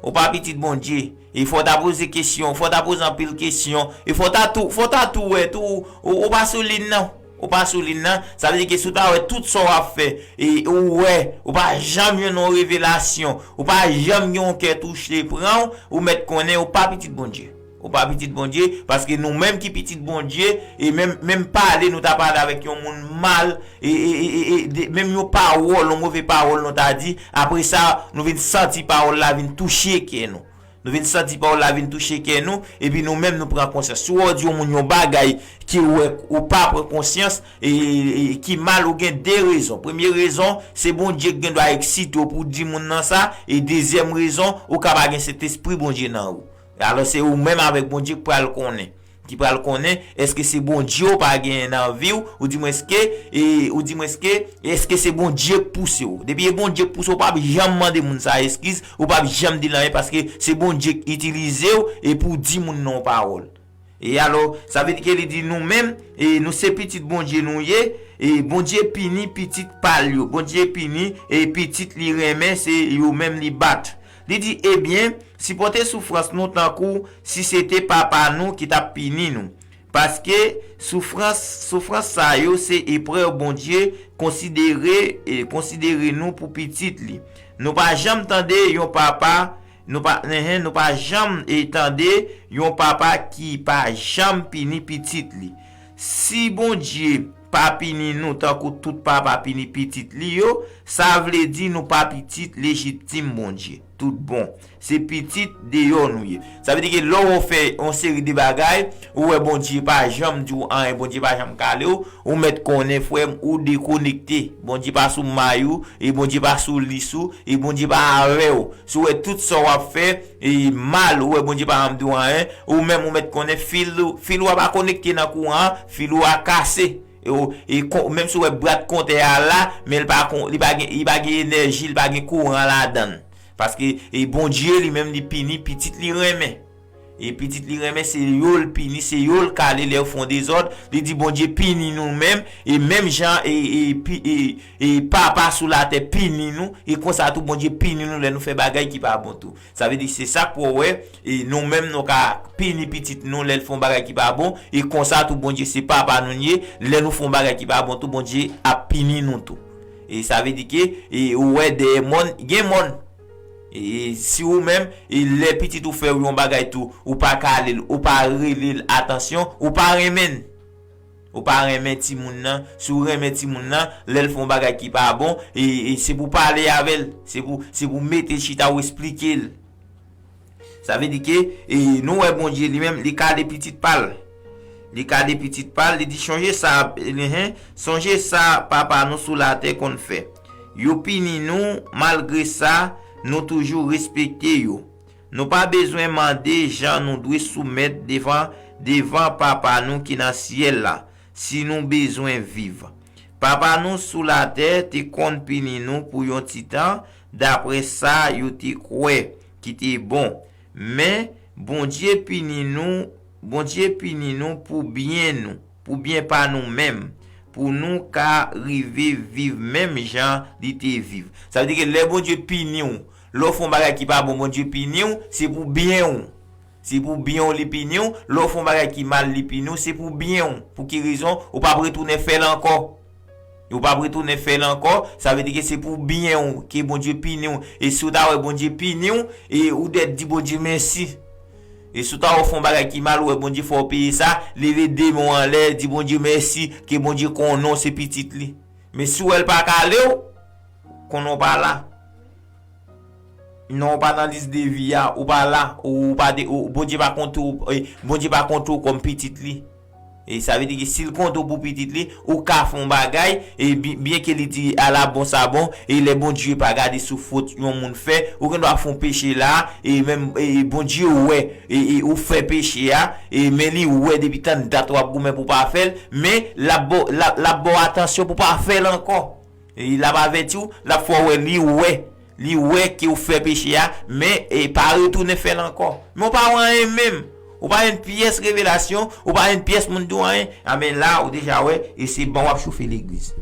Ou pa pitit Bondye. E fò w ta poze kesyon, fò w ta poze anpil kesyon, e fò w ta tou, fò w ta tou wè tou, ou, ou pa sou liy nan. Ou pa sou liy nan, sa vle di ke si w ta wè tout sa w ap fè, e ou wè, ou pa janm jwenn yon revelasyon, ou pa janm gen yon kè touche pran w, ou mèt konnen ou pa pitit Bondye. Ou pa pitit Bondye, paske nou menm ki pitit Bondye, e menm, menm pale nou ta pale avèk yon moun mal, e, e, e, e, e de, menm yon pawòl, yon move pawòl nou ta di, apre sa, nou vin santi pawòl la vin touche kè nou. Nou vin santi pawòl la vin touche kè nou, epi nou menm nou pran konsyans. Si w di yon moun yon bagay ki w wè ou pa pran konsyans, e, e, e ki mal, ou gen de rezon. Premye rezon, se Bondye ki gen dwa eksite w pou w di moun nan sa, e dezyèm rezon, ou ka pa gen Sentespri Bondye nan ou. Alò, se ou menm avèk Bondye ki pral konnen. Ki pral konnen, èske se Bondye ou pa genyen nan vi w, ou di mwen èske, e, ou di mwen èske, èske se Bondye k pouse w. Depi e Bondye k pouse w, ou p ap janm mande moun sa eskiz, ou p ap janm di l anyen, paske se Bondye k itilize w, e pou w di moun nan yon pawòl. E alò, sa vle di ke li di nou menm, e nou se pitit Bondye nou ye, e Bondye pini pitit pa l yo. Bondye pini, e pitit li renmen, se yo menm li bat. Li di, ebyen, sipòte soufrans nou tankou si se te papa nou ki t ap pini nou. Paske soufrans, soufrans sa yo se eprèv Bondye konsidere, e konsidere nou pou pitit li. Nou pa janm tande yon papa, nou pa, enhen, nou pa janm, e, tande yon papa ki pa janm pini pitit li. Si Bondye pa pini nou tankou tout papa pini pitit li yo, sa vle di nou pa pitit lejitim Bondye. Tout bon. Se pitit deyò nou ye. Sa vle di ke lè w fè yon seri de bagay, ou wè Bondye pa janm di w anyen, Bondye pa janm kale w, ou mèt konnen, frè m, ou dekonekte. Bondye pa sou may ou, e Bondye pa sou lis ou, e Bondye pa avè w. Si w wè tout sa w ap fè, e mal, ou wè Bondye pa janm di w anyen, ou menm ou mèt konnen fil ou, fil ou a pa konekte nan kouran an, fil ou a kase. E, ou- e kon- menm si w wè bwat kontè a la, men li pa kon- li pa gen, li pa gen enèji, li pa gen kouran ladan l. Paske, e, Bondye li menm li pini pitit li renmen. E pitit li renmen, se yo l pini, se yo l kale lè yo fè yon dezòd. Li di Bondye pini nou menm, e menm jan, e, e, pi- e, e papa sou latè pini nou, e konsa tou Bondye pini nou lè nou fè bagay ki pa bon tou. Sa vle di se sa k pou w wè, e nou menm nou ka pini pitit nou lè l fè yon bagay ki pa bon, e konsa tou Bondye se papa nou l ye, lè nou fè yon bagay ki pa bon tou, Bondye ap pini nou tou. E sa vle di ke, e ou wè dèyè mòn, gen mòn. E si ou menm, e lè pitit ou fè w yon bagay tou, ou pa kale l, ou pa rele l atansyon, ou pa renmen l. Ou pa renmen timoun nan, si w renmen timoun nan, lè l fè yon bagay ki pa bon, e, e se pou w pale avè l, se pou, se pou w mete l chita, w esplike l. Sa vle di ke, e, nou wè Bondye li menm, li kale pitit pa l. Li kale pitit pa l, li di, chonje sa, enhen, sonje sa papa nou sou latè konn fè. Yo pini nou, malgre sa, nou toujou respekte yo. Nou pa bezwen mande jan nou dwe soumèt devan, devan Papa nou ki nan syèl la, si nou bezwen viv. Papa nou sou latè te konn pini nou pou yon ti tan, dapre sa yo te kwè ki te bon. Men, Bondye pini nou, Bondye pini nou pou byen nou, pou byen pa nou menm, pou nou ka rive viv menm jan li te viv. Sa vle di ke lè Bondye pini w, lè w fè yon bagay ki pa bon, Bondye pini w, se pou byen w. Se pou byen w li pini w, lè w fè yon bagay ki mal, li pini w, se pou byen w. Pou ki rezon? Ou p ap retounen fè l ankò. Ou p ap retounen fè l ankò, sa vle di ke se pou byen w ke Bondye pini w. E si w ta wè Bondye pini w, e ou dèt di Bondye mèsi. E si w ta wè w fè yon bagay ki mal, ou wè Bondye fè w peye sa, leve de men w anlè, di Bondye mèsi, ke Bondye konnen w se pitit li. Men si w wè l pa kale w, konnen w pa la. Non, ou pa nan lis de vi a, ou pa la, ou pa de, ou, Bondye pa konte w, e, Bondye pa konte w kòm pitit li. E sa vle di ke si l konte w pou pitit li, ou ka fè yon bagay, e bi- byen ke li di ala bon sa bon, e lè Bondye pa gade sou fot yon moun fè, ou gen dwa fè yon peche la, e menm, e Bondye wè, e, e ou fè peche a, e men li wè depi tann dat w ap goumen pou pa fè l, men l ap ba w, l ap, l ap ba w atansyon pou pa fè l ankò. E l ap avèti w, l ap fè w wè li wè. Li wè ke w fè peche a, men e pa retounen fè l ankò. Men w pa wè anyen menm. Ou pa yon pyès revelasyon, ou pa yon pyès moun di w anyen. A men la, ou deja wè, e se bon w ap chofe legliz.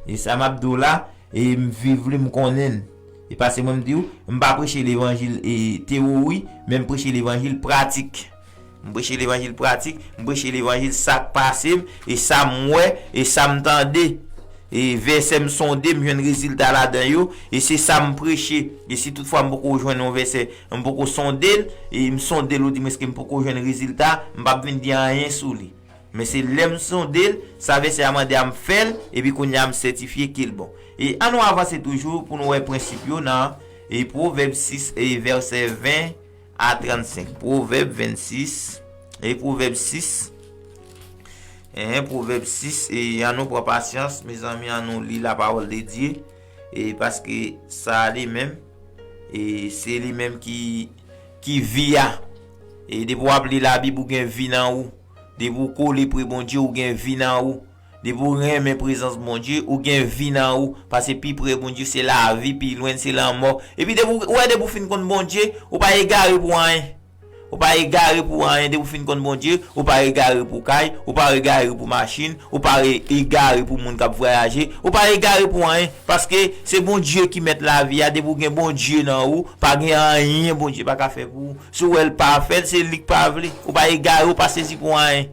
E sa m ap di w la, e m viv li, m konnen l. E paske mwen m di w, m pa preche levanjil e teyori, men m preche levanjil pratik. M preche levanjil pratik, m preche levanjil sa k pase m, e sa m wè, e sa m tande. e vèsè m sonde, m jwenn rezilta ladan yo, e se sa m preche. E si toutfwa m poko jwenn yon vèsè, m poko sonde l, e m sonde l, ou di m èske m poko jwenn rezilta, m p ap vin di anyen sou li. Men se lè m sonde l, sa vèsè a mande a m fè l, epi kounye a m sètifye ke l bon. E ann nou avanse toujou pou nou wè prensip yo nan e Pwovèb sis e vèsè ven a trannsenk. Pwovèb vennsis e Pwovèb sis. Hein, Pwovèb sis, e ann nou pran pasyans, mezanmi, ann nou li la parole de Dieu. E paske sa li menm, e se li menm ki, ki vi a. E depi w ap li Labib, ou gen vi nan ou. Depi w kole pre Bondye, ou gen vi nan ou. Depi w renmen prezans Bondye, ou gen vi nan ou. Paske pi pre Bondye, se lavi, pi lwen, se lanmò. Epi depi w, ou wè, depi w fin konn Bondye, ou pa egare pou anyen. Ou pa egare pou anyen, depi w fin konn Bondye, ou pa egare pou kay, ou pa egare pou machin, ou pa re-, egare pou moun k ap vwayaje, ou pa egare pou anyen, paske se Bondye ki mèt lavi a, depi w gen Bondye nan ou, pa gen anyen Bondye pa ka fè pou ou. Si w wè l pa fè l, se li k pa vle. Ou pa egare, ou pa sezi pou anyen.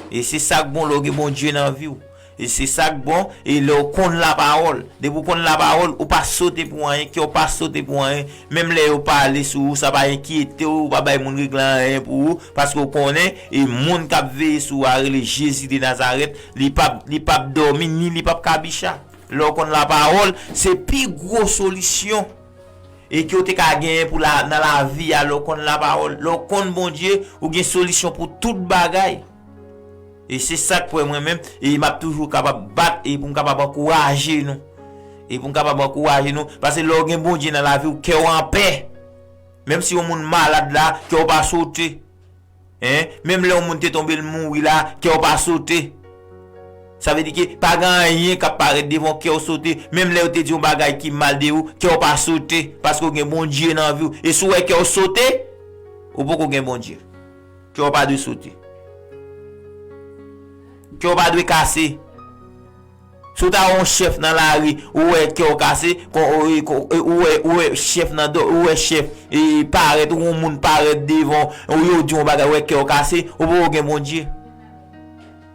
E se sa k bon lè w gen Bondye nan vi w. E se sa k bon, e lè w konn lapawòl. Depi w konn lapawòl, ou pa sote pou anyen, kè w pa sote pou anyen. Menm lè yo pale sou ou, sa pa enkyete w, ou pa bay moun regle anyen pou ou, paske w konnen, e moun k ap veye sou ou a rele Jezi de Nazarèt, li p ap, li p ap dòmi, ni li p ap kabicha. Lè w konn lapawòl, se pi gwo solisyon e ke w te ka genyen pou la, nan lavi a, lè w konn lapawòl, lè w konn Bondye, ou gen solisyon pou tout bagay. E se sa k fè mwen menm, e m ap toujou kapab bat, e pou m kapab ankouraje nou. E pou m kapab ankouraje nou, paske lè w gen Bondye nan lavi w, kè w anpè. Menm si yon moun malad la, kè w pa sote. Hein? Menm lè yon moun te tonbe, l mouri la, kè w pa sote. Sa vle di ke pa gen anyen k ap parèt devan w, kè w sote. Menm lè yo te di yon bagay ki mal de ou, kè w pa sote, paske w gen Bondye nan vi w. E si w wè kè w sote, ou poko gen Bondye. Kè w pa dwe sote. Kè w pa dwe kase. Si w ta wè yon chèf nan lari, ou wè kè w kase, kon, ou, ou, ou wè, ou wè chèf nan do, ou wè chèf, e, parèt, ou yon moun parèt devan w, ou yo di yon bagay, ou wè kè w kase, ou poko gen Bondye.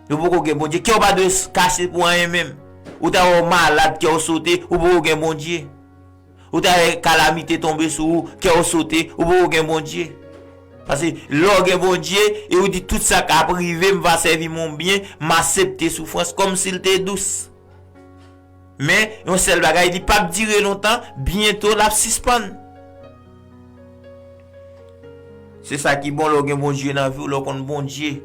Ou poko gen Bondye. Kè w pa dwe s-, kase pou anyen menm. Ou ta wè w malad, kè w sote, ou poko gen Bondye. Ou ta wè kalamite tonbe sou ou, kè w sote, ou poko gen Bondye. Paske lè w gen Bondye, e ou di tout sa k ap rive m va sèvi mon byen, m aksepte soufrans kòmsi l te dous. Men, yon sèl bagay, li p ap dire lontan, byento l ap sispann. Se sa ki bon lè w gen Bondye nan vi w, lè w konn Bondye.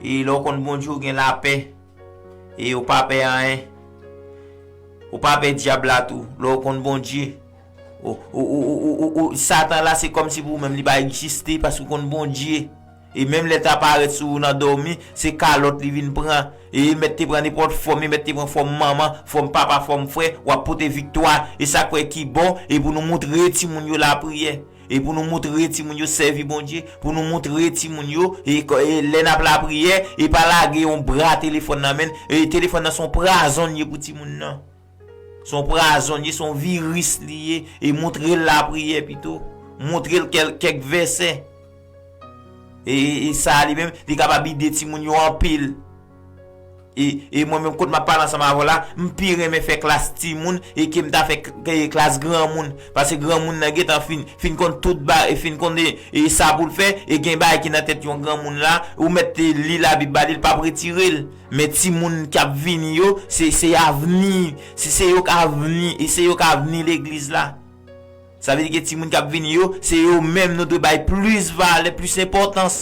E lè w konn Bondye, ou gen lapè. E ou pa pè anyen. Ou pa pè dyab la tou, lè w konn Bondye. Ou, ou, ou, ou, ou, ou, Satan la, se kòmsi pou ou menm, li pa egziste, paske ou konn Bondye. E menm lè l ta parèt sou ou nan dòmi, se kalòt li vin pran. E li mèt te pran nenpòt fòm, li mèt te pran fòm manman, fòm papa, fòm frè, w ap pote viktwa. E sa k fè ki bon, e pou nou montre timoun yo lapriyè. E pou nou montre timoun yo sèvi Bondye, pou nou montre timoun yo, e, e lè n ap lapriyè, e pa lage yon bra telefòn nan men, e telefòn nan se yon pwazon l ye pou timoun nan. Se yon pwazon l ye, se yon viris li ye, e montre l lapriyè pito. Montre l kèl-, kèk vèsè. E, e, e sa li menm, li kapab ede timoun yo anpil. E, e mwen menm, kote m ap pale ansanm avè w la, m pi renmen fè klas timoun e ke m ta fè k-, k-, klas granmoun. Paske granmoun nan gentan fin, fin konn tout ba-, e fin konn e, e sa pou l fè, e gen bagay ki nan tèt yon granmoun la, ou mèt te li Labib ba li, l p ap retire l. Men timoun k ap vini yo, se, se avni, se, se yo k avni, e se yo k avni legliz la. Sa vle di ke timoun k ap vini yo, se yo menm nou dwe bay plis valè, plis enpòtans.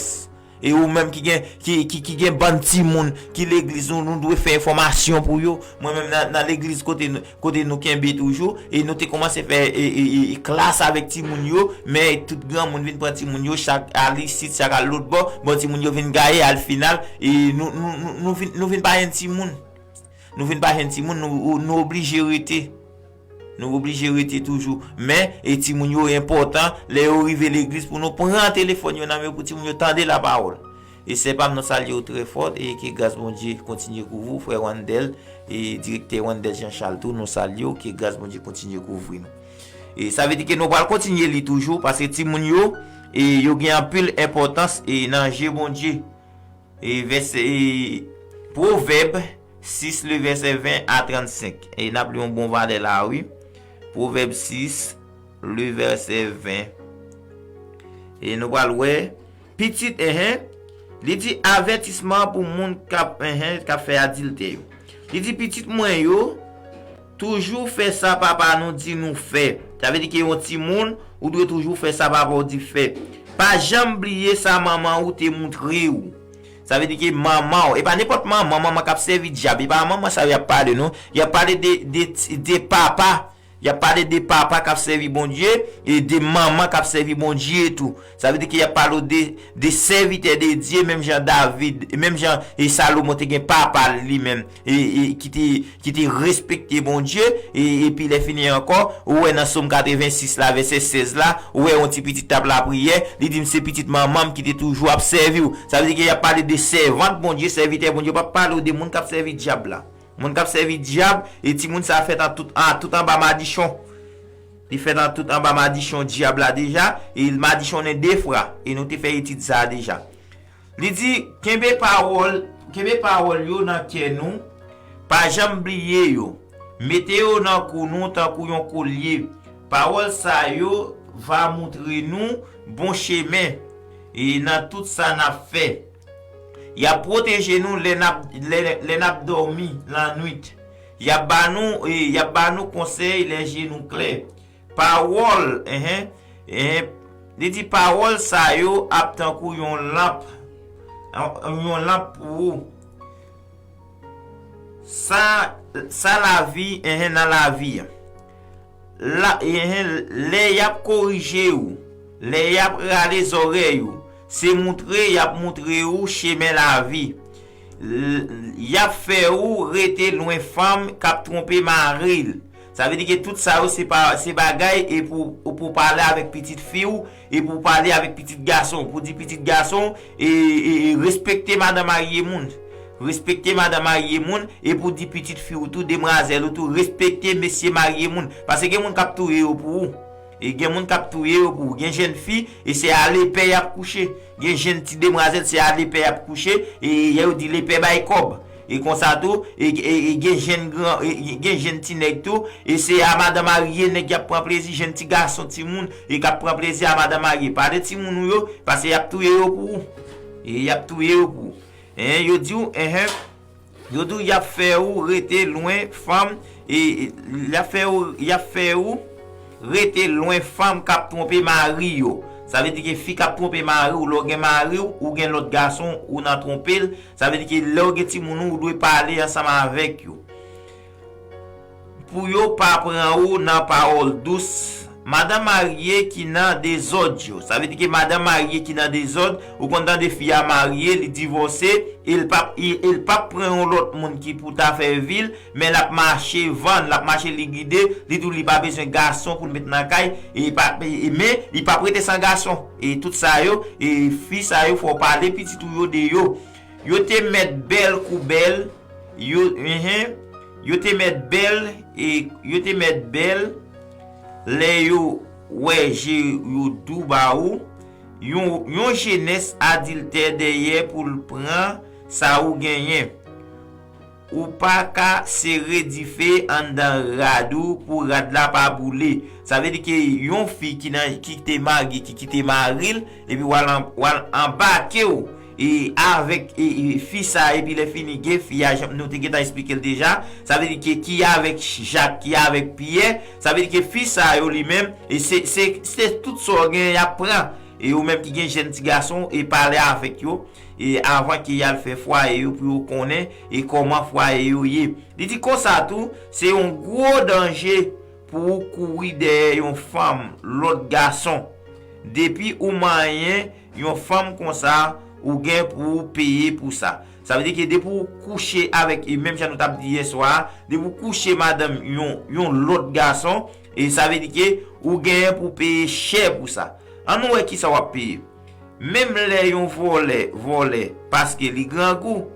E ou menm ki gen, ki, ki, ki gen bann timoun, ki legliz nou, nou dwe fè enfòmasyon pou yo. Mwen menm nan, nan legliz kote nou, kote nou kenbe toujou, e nou te kòmanse fè, e, e, e, e klas avèk timoun yo, men tout granmoun vin pran timoun yo, chak al isit, chak al lòt bò, bon, timoun yo vin gaye, al final, e nou, nou, nou, nou vin, nou vin pa jwenn timoun. Nou vin pa jwenn timoun, nou, nou oblije rete. Nou oblije rete toujou. Men, e timoun yo enpòtan, lè yo rive legliz, pou nou pran telefòn yo nan men yo, pou timoun yo tande lapawòl. E sè pa m, nou salye w trè fò, e ke gras Bondye kontinye kouvri w, frè Wandel, e direktè Wandel Jean Charles tou, nou salye w, ke gras Bondye kontinye kouvri nou. E sa vle di ke nou pral kontinye li toujou, paske timoun yo, e yo gen anpil enpòtans, e nan je Bondye. E vèsè, e Pwovèb sis, le vèsè ven a trannsenk. E n ap li yon bon valè la, wi. Pwovèb sis, le vèsè ven. E nou pral wè, pitit, enhen, li di avètisman pou moun k ap, enhen, k ap fè adiltè yo. Li di, pitit mwen yo, toujou fè sa papa nou di nou fè. Sa vle di ke yon timoun, ou dwe toujou fè sa papa w di fè. Pa janm bliye sa manman ou te moutre w. Sa vle di ke manman w, e pa nenpòt manman, manman k ap sèvi dyab. E pa manman sa yo y ap pale, non. Y ap pale de, de, de papa. Y ap pale de papa k ap sèvi Bondye, e de manman k ap sèvi Bondye tou. Sa vle di ke y ap pale w de, de sèvitè de Dye, menm jan David, menm jan e Salomon te gen papa l li menm, e, e ki te, ki te respekte Bondye, e, epi lè fini ankò, ou wè nan Sòm katrevensis la, vèsè sèz la, ou wè yon ti pitit t ap lapriyè, li di, m se pitit manman m ki te toujou ap sèvi w. Sa vle di ke y ap pale de sèvant Bondye, sèvitè Bondye, yo p ap pale w de moun k ap sèvi dyab la. Moun k ap sèvi dyab, e timoun sa a fèt an tout, an tout anba madichon. Li fèt an tout anba madichon dyab la deja, e l madichonnen de fwa, e nou te fè etid sa a deja. Li di, kenbe pawòl, kenbe pawòl yo nan kè nou, pa janm bliye yo. Mete yo nan kou nou tankou yon kolye. Pawòl sa yo va moutre nou bon chemen, e nan tout sa n ap fè. Y ap pwoteje nou lè n ap, lè, lè n ap dòmi lannwit. Y ap ba nou, e, y ap ba nou konsèy lè je nou klè. Pawòl, enhen, enhen, li di pawòl sa yo ap tankou yon lanp, yon lanp pou ou. Sa, sa lavi, enhen, nan lavi a. La, enhen, lè y ap korije w, lè y ap rale zòrèy ou, se moutre y ap moutre ou chemen lavi. L-, y ap fè ou rete lwen fanm k ap twonpe mari l. Sa vle di ke tout sa yo se pa, se bagay e pou, pou pale avèk pitit fi w, e pou pale avèk pitit gason w, pou di pitit gason w, e, e, e respekte madan marye moun. Respekte madan marye moun, e pou di pitit fi w tou, demwazèl ou tou, respekte mesye marye moun. Paske gen moun k ap touye yo pou ou. E gen moun k ap touye yo pou ou. Gen jèn fi, e se a lepè y ap kouche. Gen jèn ti demwazèl, se a lepè y ap kouche, e yo di lepè bay kòb. E konsa tou, e, e, e gen jèn gran, e, e gen jèn ti nèg tou, e se a madan marye nèg y ap pran plezi, jèn ti gason timoun, e k ap pran plezi a madan marye. Pa de timoun ou yo, paske y ap touye yo pou ou. E y ap touye yo pou ou. En, yo di w, enhen, yo di w y ap fè ou rete lwen fanm, e, e, y ap fè ou, y ap fè ou rete lwen fanm k ap twonpe mari yo. Sa vle di ke fi k ap twonpe mari w, lè w gen mari w, ou gen lòt gason, ou nan twonpe l, sa vle di ke lè w gen timoun ou, ou dwe pale ansanm avèk yo. Pou yo pa pran ou nan pawòl dous. Madan marye ki nan dezòd yo. Sa vle di ke madan marye ki nan dezòd, ou konn tande fi a marye, li divòse, e l p ap, e, e l p ap pran yon lòt moun ki pou ta fè vi l, men l ap mache vann, l ap mache ligide, li di w li pa bezwen gason pou l met nan kay, e pa, e, e, men li p ap rete san gason. E tout sa yo, e fi sa yo, fò w pale pitit ou yo de yo. Yo te mèt bèl kou bèl, yo, enhen, yo te mèt bèl, e yo te mèt bèl, lè yo wè je yo dou ba ou, yon, yon jenès adiltè dèyè pou l pran sa ou genyen. Ou pa ka sere dife anndan rad ou pou rad la pa boule. Sa vle di ke yon fi ki nan, ki te marye, ki kite mari l, epi w al an-, w al anbake w, e avèk, e, e fi sa, epi lè fini gen fi a, jan nou te gentan eksplike l deja, sa vle di ke ki avèk Jak, ki avèk Pyè, sa vle di ke fi sa yo li menm, e se, se, se tout sa w gen y ap pran. E ou menm ki gen jèn ti gason, e pale avèk yo, e avan ke y al fè fwaye yo pou yo konnen, e kòman fwaye yo ye. Li di konsa tou, se yon gwo danje pou ou kouri dèyè yon fanm lòt gason. Depi ou manyen yon fanm konsa, ou gen pou ou peye pou sa. Sa vle di ke depi ou kouche avèk, e menm jan nou t ap di yèswa a, depi ou kouche madanm yon, yon lòt gason, e sa vle di ke ou genyen pou peye chè pou sa. Ann nou wè kisa w ap peye. Menm lè yon vòlè vòlè paske li grangou,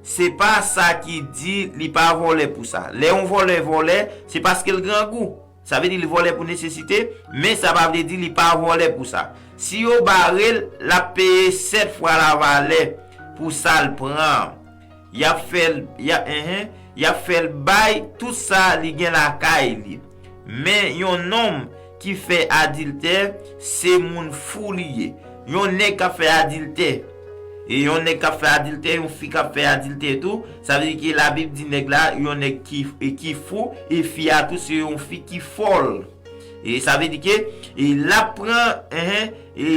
se pa sa ki di li pa vòlè pou sa. Lè yon vòlè vòlè, se paske l grangou. Sa vle di li vòlè pou nesesite, men sa pa vle di li pa vòlè pou sa. Si yo bare l, l ap peye sèt fwa lavalè pou sa l pran an. Y ap fè l, y ap, enhen, Y ap fè l bay tout sa li gen lakay li. Men yon nonm ki fè adiltè, se moun fou li ye. Yon nèg k ap fè adiltè, e yon nèg k ap fè adiltè, yon fi k ap fè adiltè tou, sa vle di ke Labib di nèg la, yon nèg ki, e ki fou, e fi a tou, se yon fi ki fòl. E sa vle di ke, e l ap pran, enhen, e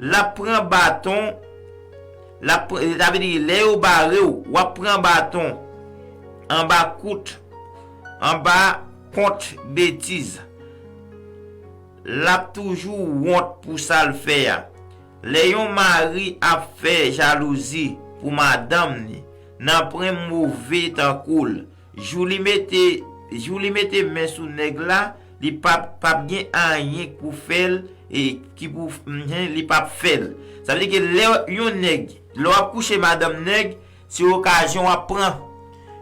l ap pran baton, l ap pran, sa vle di, lè yo bare w, w ap pran baton anba kout, anba kont betiz. L ap toujou wont pou sa l fè a. Lè yon mari ap fè jalouzi pou madanm ni, nanpwen move tankou l. Jou li mete, jou li mete men sou nèg la, li p ap, p ap gen anyen pou fè l, e ki pou, mhm, li p ap fè l. Sa vle di ke lè yon nèg, lè w ap kouche madanm nèg, se okazyon w ap pran.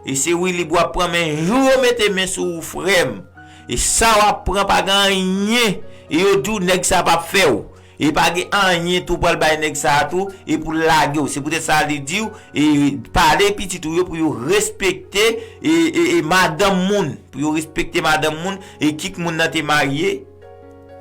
E se wilib w ap pran, men jou yo mete men sou ou, frè m, e sa w ap pran pa gen anyen, e yo di w nèg sa p ap fè w. E pa gen anyen tou pral bay nèg sa a tou, e pou l lage w. Se poutèt sa li di w, e pale pitit ou yo pou yo respekte, e, e, e madanm moun. Pou yo respekte madanm moun, e kit moun nan te marye,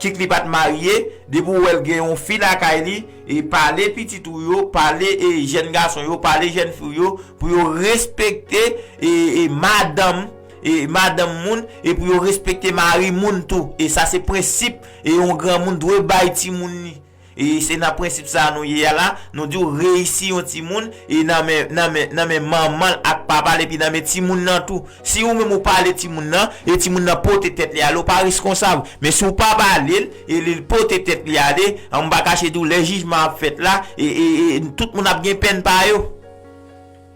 kit li pa t marye, depi w wè l gen yon fi lakay li, e pale pitit ou yo, pale, e jèn gason yo, pale jèn fi w yo, pou yo respekte, e, e madanm, e madanm moun, e pou yo respekte mari moun tou. E sa se prensip, e yon granmoun dwe bay timoun li. E se nan prensip sa a nou ye a la, nou di w reyisi yon timoun, e nan men, nan men, nan men manman l ak papa l, epi nan men timoun nan tou. Si ou menm ou pale timoun nan, e timoun nan pote tèt li ale, ou pa reskonsab. Men si ou pa pale l, e li pote tèt li ale, an m pa kache di w, lè jijman ap fèt la, e, e, e tout moun ap gen pèn pa yo.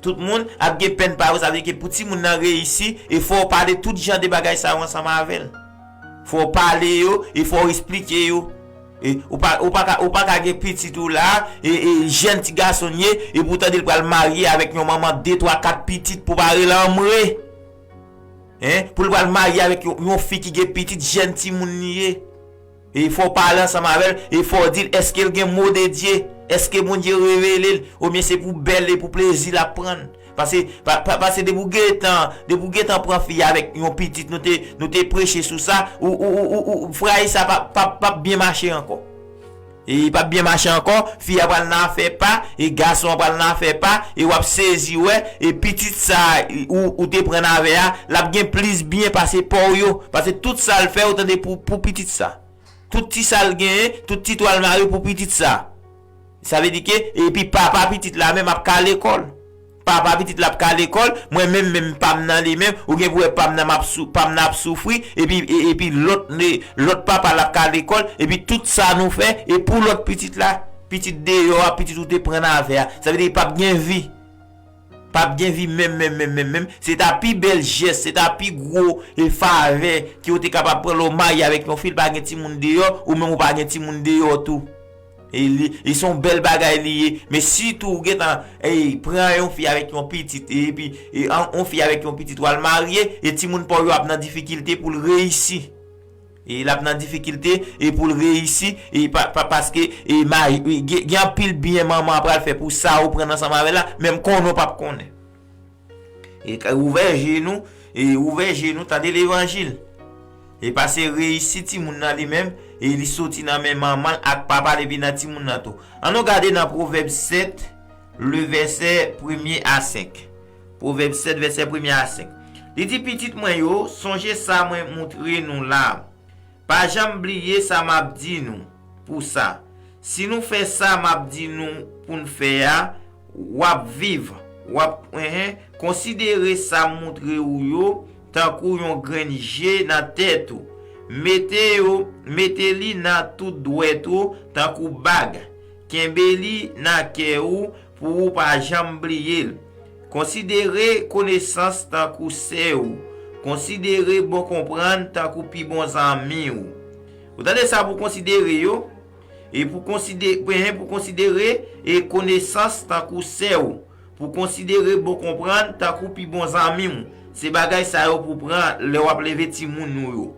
Tout moun ap gen pèn pa yo, sa vle di ke pou timoun nan reyisi, e fò w pale tout jan de bagay sa yo ansanm avè l. Fò w pale yo, e fò w esplike yo. E ou pa, ou pa ka, ou pa ka gen pitit ou la, e, e jèn ti gason l ye, e pou w tande l pral marye avèk yon manman de, twa, kat pitit pou w pa rele anmwe. Hein? Pou l pral marye avèk yon, yon fi ki gen pitit, jèn timoun li ye. E fò w pale ansanm avè l, e fò w di l èske l gen mo de Dye, èske Bondye revele l, oubyen se pou bèl e pou plezi l ap pran l. Paske, pa, pa, paske depi w gentan, depi w gentan pran fi a avèk yon pitit, nou te, nou te preche sou sa, ou, ou, ou, ou, ou fraye sa p ap, p ap, p ap byen mache ankò. E p ap byen mache ankò, fi a pral nan afè pa, e gason an pral nan afè pa, e w ap sezi wè, e pitit sa ou, ou te pran avè a, l ap gen plis byen pase pa w yo, paske tout sa l fè, ou tande, pou, pou pitit sa. Tout ti sa l genyen, tout ti twal mare pou pitit sa. Sa vle di ke, epi papa pitit la menm ap ka lekòl. Papa pitit la ap ka lekòl, mwen menm, menm pa m nan li menm, ou gen pou wè pa m nan m ap sou, pa m nan ap soufri, epi, e, epi lòt, lòt papa l ap ka lekòl, epi tout sa nou fè, e pou lòt pitit la, pitit deyò a, pitit ou te pran nan afè a. Sa vle di pa p gen vi. P ap gen vi menm, menm, menm, menm, menm. Se ta pi bèl jès, se ta pi gwo, e, favè ke w te kapab pran lè w marye avèk yon fi, l pa gen timoun deyò, ou menm ou pa gen timoun deyò tou. E li, e se yon bèl bagay li ye. Men sitou ou gentan, e, pran yon fi avèk yon pitit, e, epi, e, an, yon fi avèk yon pitit, w al marye, e timoun pa w yo ap nan difikilte pou l reyisi. E l ap nan difikilte, e pou l reyisi, e pa, pa, paske, e, ma, e, gen, gen anpil byen manman an pral fè pou sa ou pran ansanm avè l la, menm konnen w p ap konnen. E ka, ouvè je nou, e ouvè je nou, tande levanjil. E pase reyisi timoun nan li menm, e li soti nan men manman l ak papa l epi nan timoun nan tou. Ann nou gade nan Pwovèb sèt, le vèsè premye a senk. Pwovèb sèt, vèsè premye a senk. Li di, pitit mwen yo, sonje sa mwen moutre nou la. Pa janm bliye sa m ap di nou pou sa. Si nou fè sa m ap di nou pou n fè a, w ap viv, w ap, enhen, konsidere sa m moutre ou yo tankou yon grenn je nan tèt ou. Mete yo, mete li nan tout dwèt ou tankou bag. Kenbe li nan kè ou pou ou pa janm bliye l. Konsidere konesans tankou sè ou. Konsidere bon konprann tankou pi bon zanmi ou. Ou tande sa pou konsidere yo? E pou konside-, pou, hen, pou konsidere e konesans tankou sè ou. Pou konsidere bon konprann tankou pi bon zanmi w. Se bagay sa yo pou pran lè w ap leve timoun ou yo.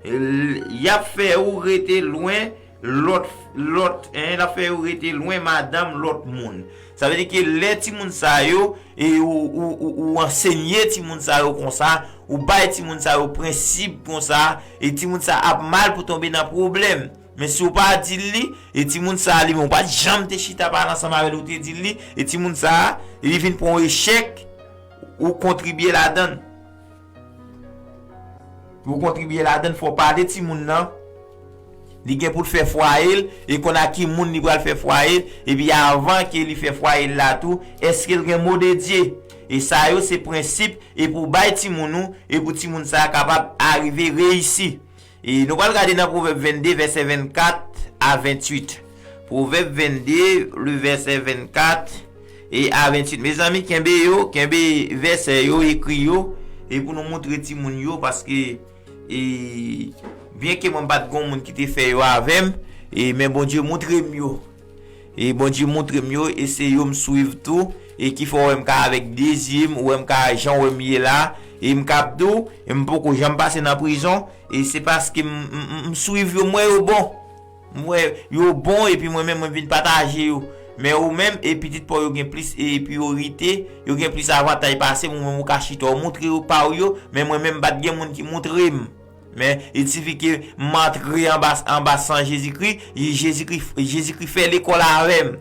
L-, y ap fè ou rete lwen lòt, lòt, en, l ap fè yo rete lwen madanm lòt moun. Sa vle di ke lè timoun sa yo, e ou, ou, ou, ou ansenye timoun sa yo konsa, ou bay timoun sa yo prensip konsa, e timoun sa ap mal pou tonbe nan pwoblèm. Men si w pa di l li, e timoun sa li menm, ou pa t janm te chita pale ansanm avè l, ou te di l li, e timoun sa, li vin pran yon echèk, ou kontribye ladan l. Pou kontribye ladan l, fò w pale timoun nan. Li gen pou l fè fwaye l, e konn ak ki moun li pral fè fwaye l, epi avan ke li fè fwaye l la tou, èske l gen mo de Dye? E sa yo se prensip, e pou bay timoun ou, e pou timoun sa a kapab arive reyisi. E nou pral gade nan Pwovèb vennde, vèsè vennkat a venntuit. Pwovèb vennde, le vèsè vennkat e a venntuit. Mezanmi, kenbe yo, kenbe vèsè yo, ekri yo, e pou nou moutre timoun yo, paske, e, byenke mwen pa t gon moun ki te fè yo avè m, e, men Bondye moutre m yo. E Bondye moutre m yo, e se yo m swiv tou, e ki fè w wè m ka avèk de zye m, ou wè m ka jan w wè m ye la, e m ka ap di w, e m poko janm pase nan prizon, e se paske m, m, m, m swiv yo, m wè yo bon. M wè yo bon, epi mwen menm, mwen vin pataje yo. Men ou menm, e pitit pa w yo gen plis, e priyorite, yo gen plis avantaj pase m, ou menm ou ka chita, w moutre yo pa w yo, men mwen menm, m pa t gen moun ki moutre m. Men, il sifi ke m antre anba, anba san Jezikri, e Jezikri, Jezikri fè lekòl avè m.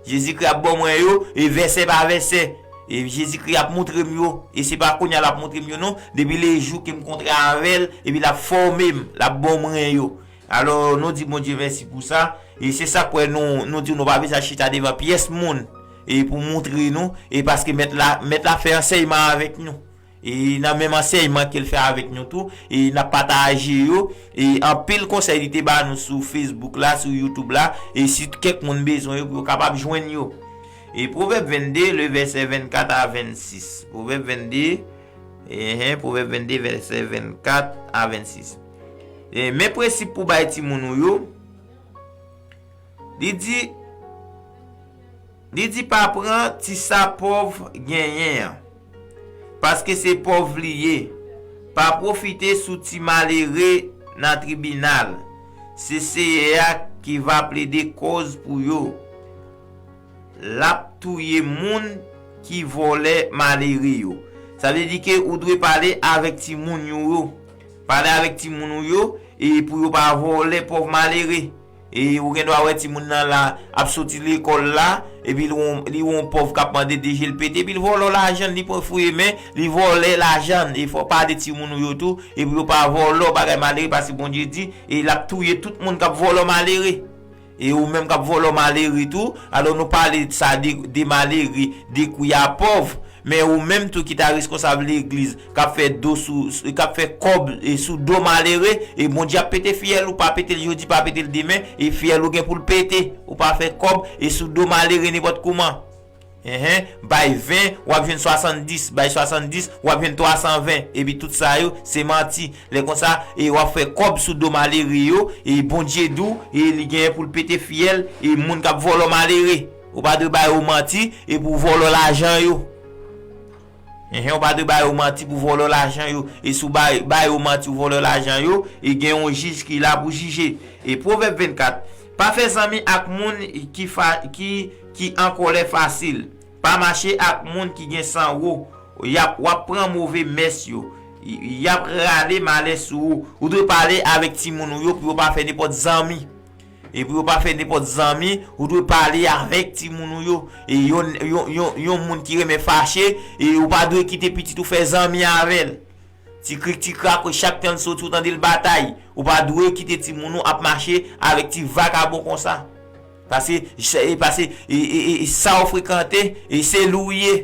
Jezikri ap ban mwen yo, e vèsè pa vèsè. E Jezikri ap moutre m yo. E se pa kounye a l ap moutre m yo, non. Depi lejou ke m kontre avè l, epi l ap fòme m, l ap ban mwen yo. Alò, nou di Bondye mèsi pou sa. E se sa k fè nou, nou di nou pa bezwen chita devan pyès moun. E pou moutre nou, e paske mèt la, mèt la fè ansèyman avèk nou. E nan menm ansèyman ke l fè avèk nou tou, e n ap pataje yo. E anpil konsèy li te ba nou sou Facebook la, sou YouTube la, e si kèk moun bezwen yo, pou yo kapab jwenn yo. E Pwovèb vennde, le vèsè vennkat a vennsis. Pwovèb vennde, enhen, Pwovèb vennde, vèsè vennkat a vennsis. E men prensip pou bay timoun ou yo, li di, Li di, pa pran ti sa pòv genyen an, paske se pòv li ye. Pa pwofite sou ti malere nan tribinal. Se Seyè a ki va plede kòz pou yo. L ap touye moun ki vòlè malere yo. Sa vle di ke ou dwe pale avèk timoun ou yo. Pale avèk timoun ou yo, e pou yo pa vòlè pòv malere. E ou gen dwa wè timoun nan la ap soti lekòl la, epi li wè yon, li wè yon pòv k ap mande de je l pete, epi l vòlè w lajan l, li pran fouye men, li vòlè lajan l. E fò w pale timoun ou yo tou, epi yo pa vòlè w bagay malere, paske Bondye di, e l ap touye tout moun k ap vòlè w malere. E ou menm k ap vòlè w malere tou, alò nou pale sa de, de malere, de kwi a pòv. Men ou menm tou ki ta reskonsab legliz, k ap fè do sou, k ap fè kòb, e, sou do malere, e Bondye ap pete fyèl ou, pa pete l jodi, pa pete l demen, e fyèl ou gen pou l pete. Ou pa fè kòb, e sou do malere nenpòt kouman. Enhen, bay ven, w ap jwenn swasanndis, bay swasanndis, w ap jwenn twasanven, epi tout sa yo, se manti. Lè konsa, e w ap fè kòb sou do malere yo, e Bondye di w, e li genyen pou l pete fyèl, e moun k ap vòlè w malere. Ou pa dwe ba yo manti, e pou vòlè w lajan yo. Enhen, ou pa dwe ba yo manti pou vòlè w lajan yo. E si w ba, ba yo manti ou vòlè w lajan yo, e gen yon jij ki la pou jije. E Pwovèb vennkat, pa fè zanmi ak moun ki fa, ki, ki an kòlè fasil. Pa mache ak moun ki gen san wo. Y ap, w ap pran move mès yo. Y, y ap rale malè sou ou. Ou dwe pale avèk timoun ou yo pou yo pa fè nenpòt zanmi. E pou yo pa fè nenpòt zanmi, ou dwe pale avèk timoun ou yo. E yon, yon, yon, yon moun ki renmen fache, e ou pa dwe kite pitit ou fè zanmi avè l. Ti krik, ti krak, chak tan l soti, ou tande l batay. Ou pa dwe kite timoun ou ap mache avèk ti vakabon konsa. Paske, e, paske, e, e, e, e sa w frekante, e se li w ye.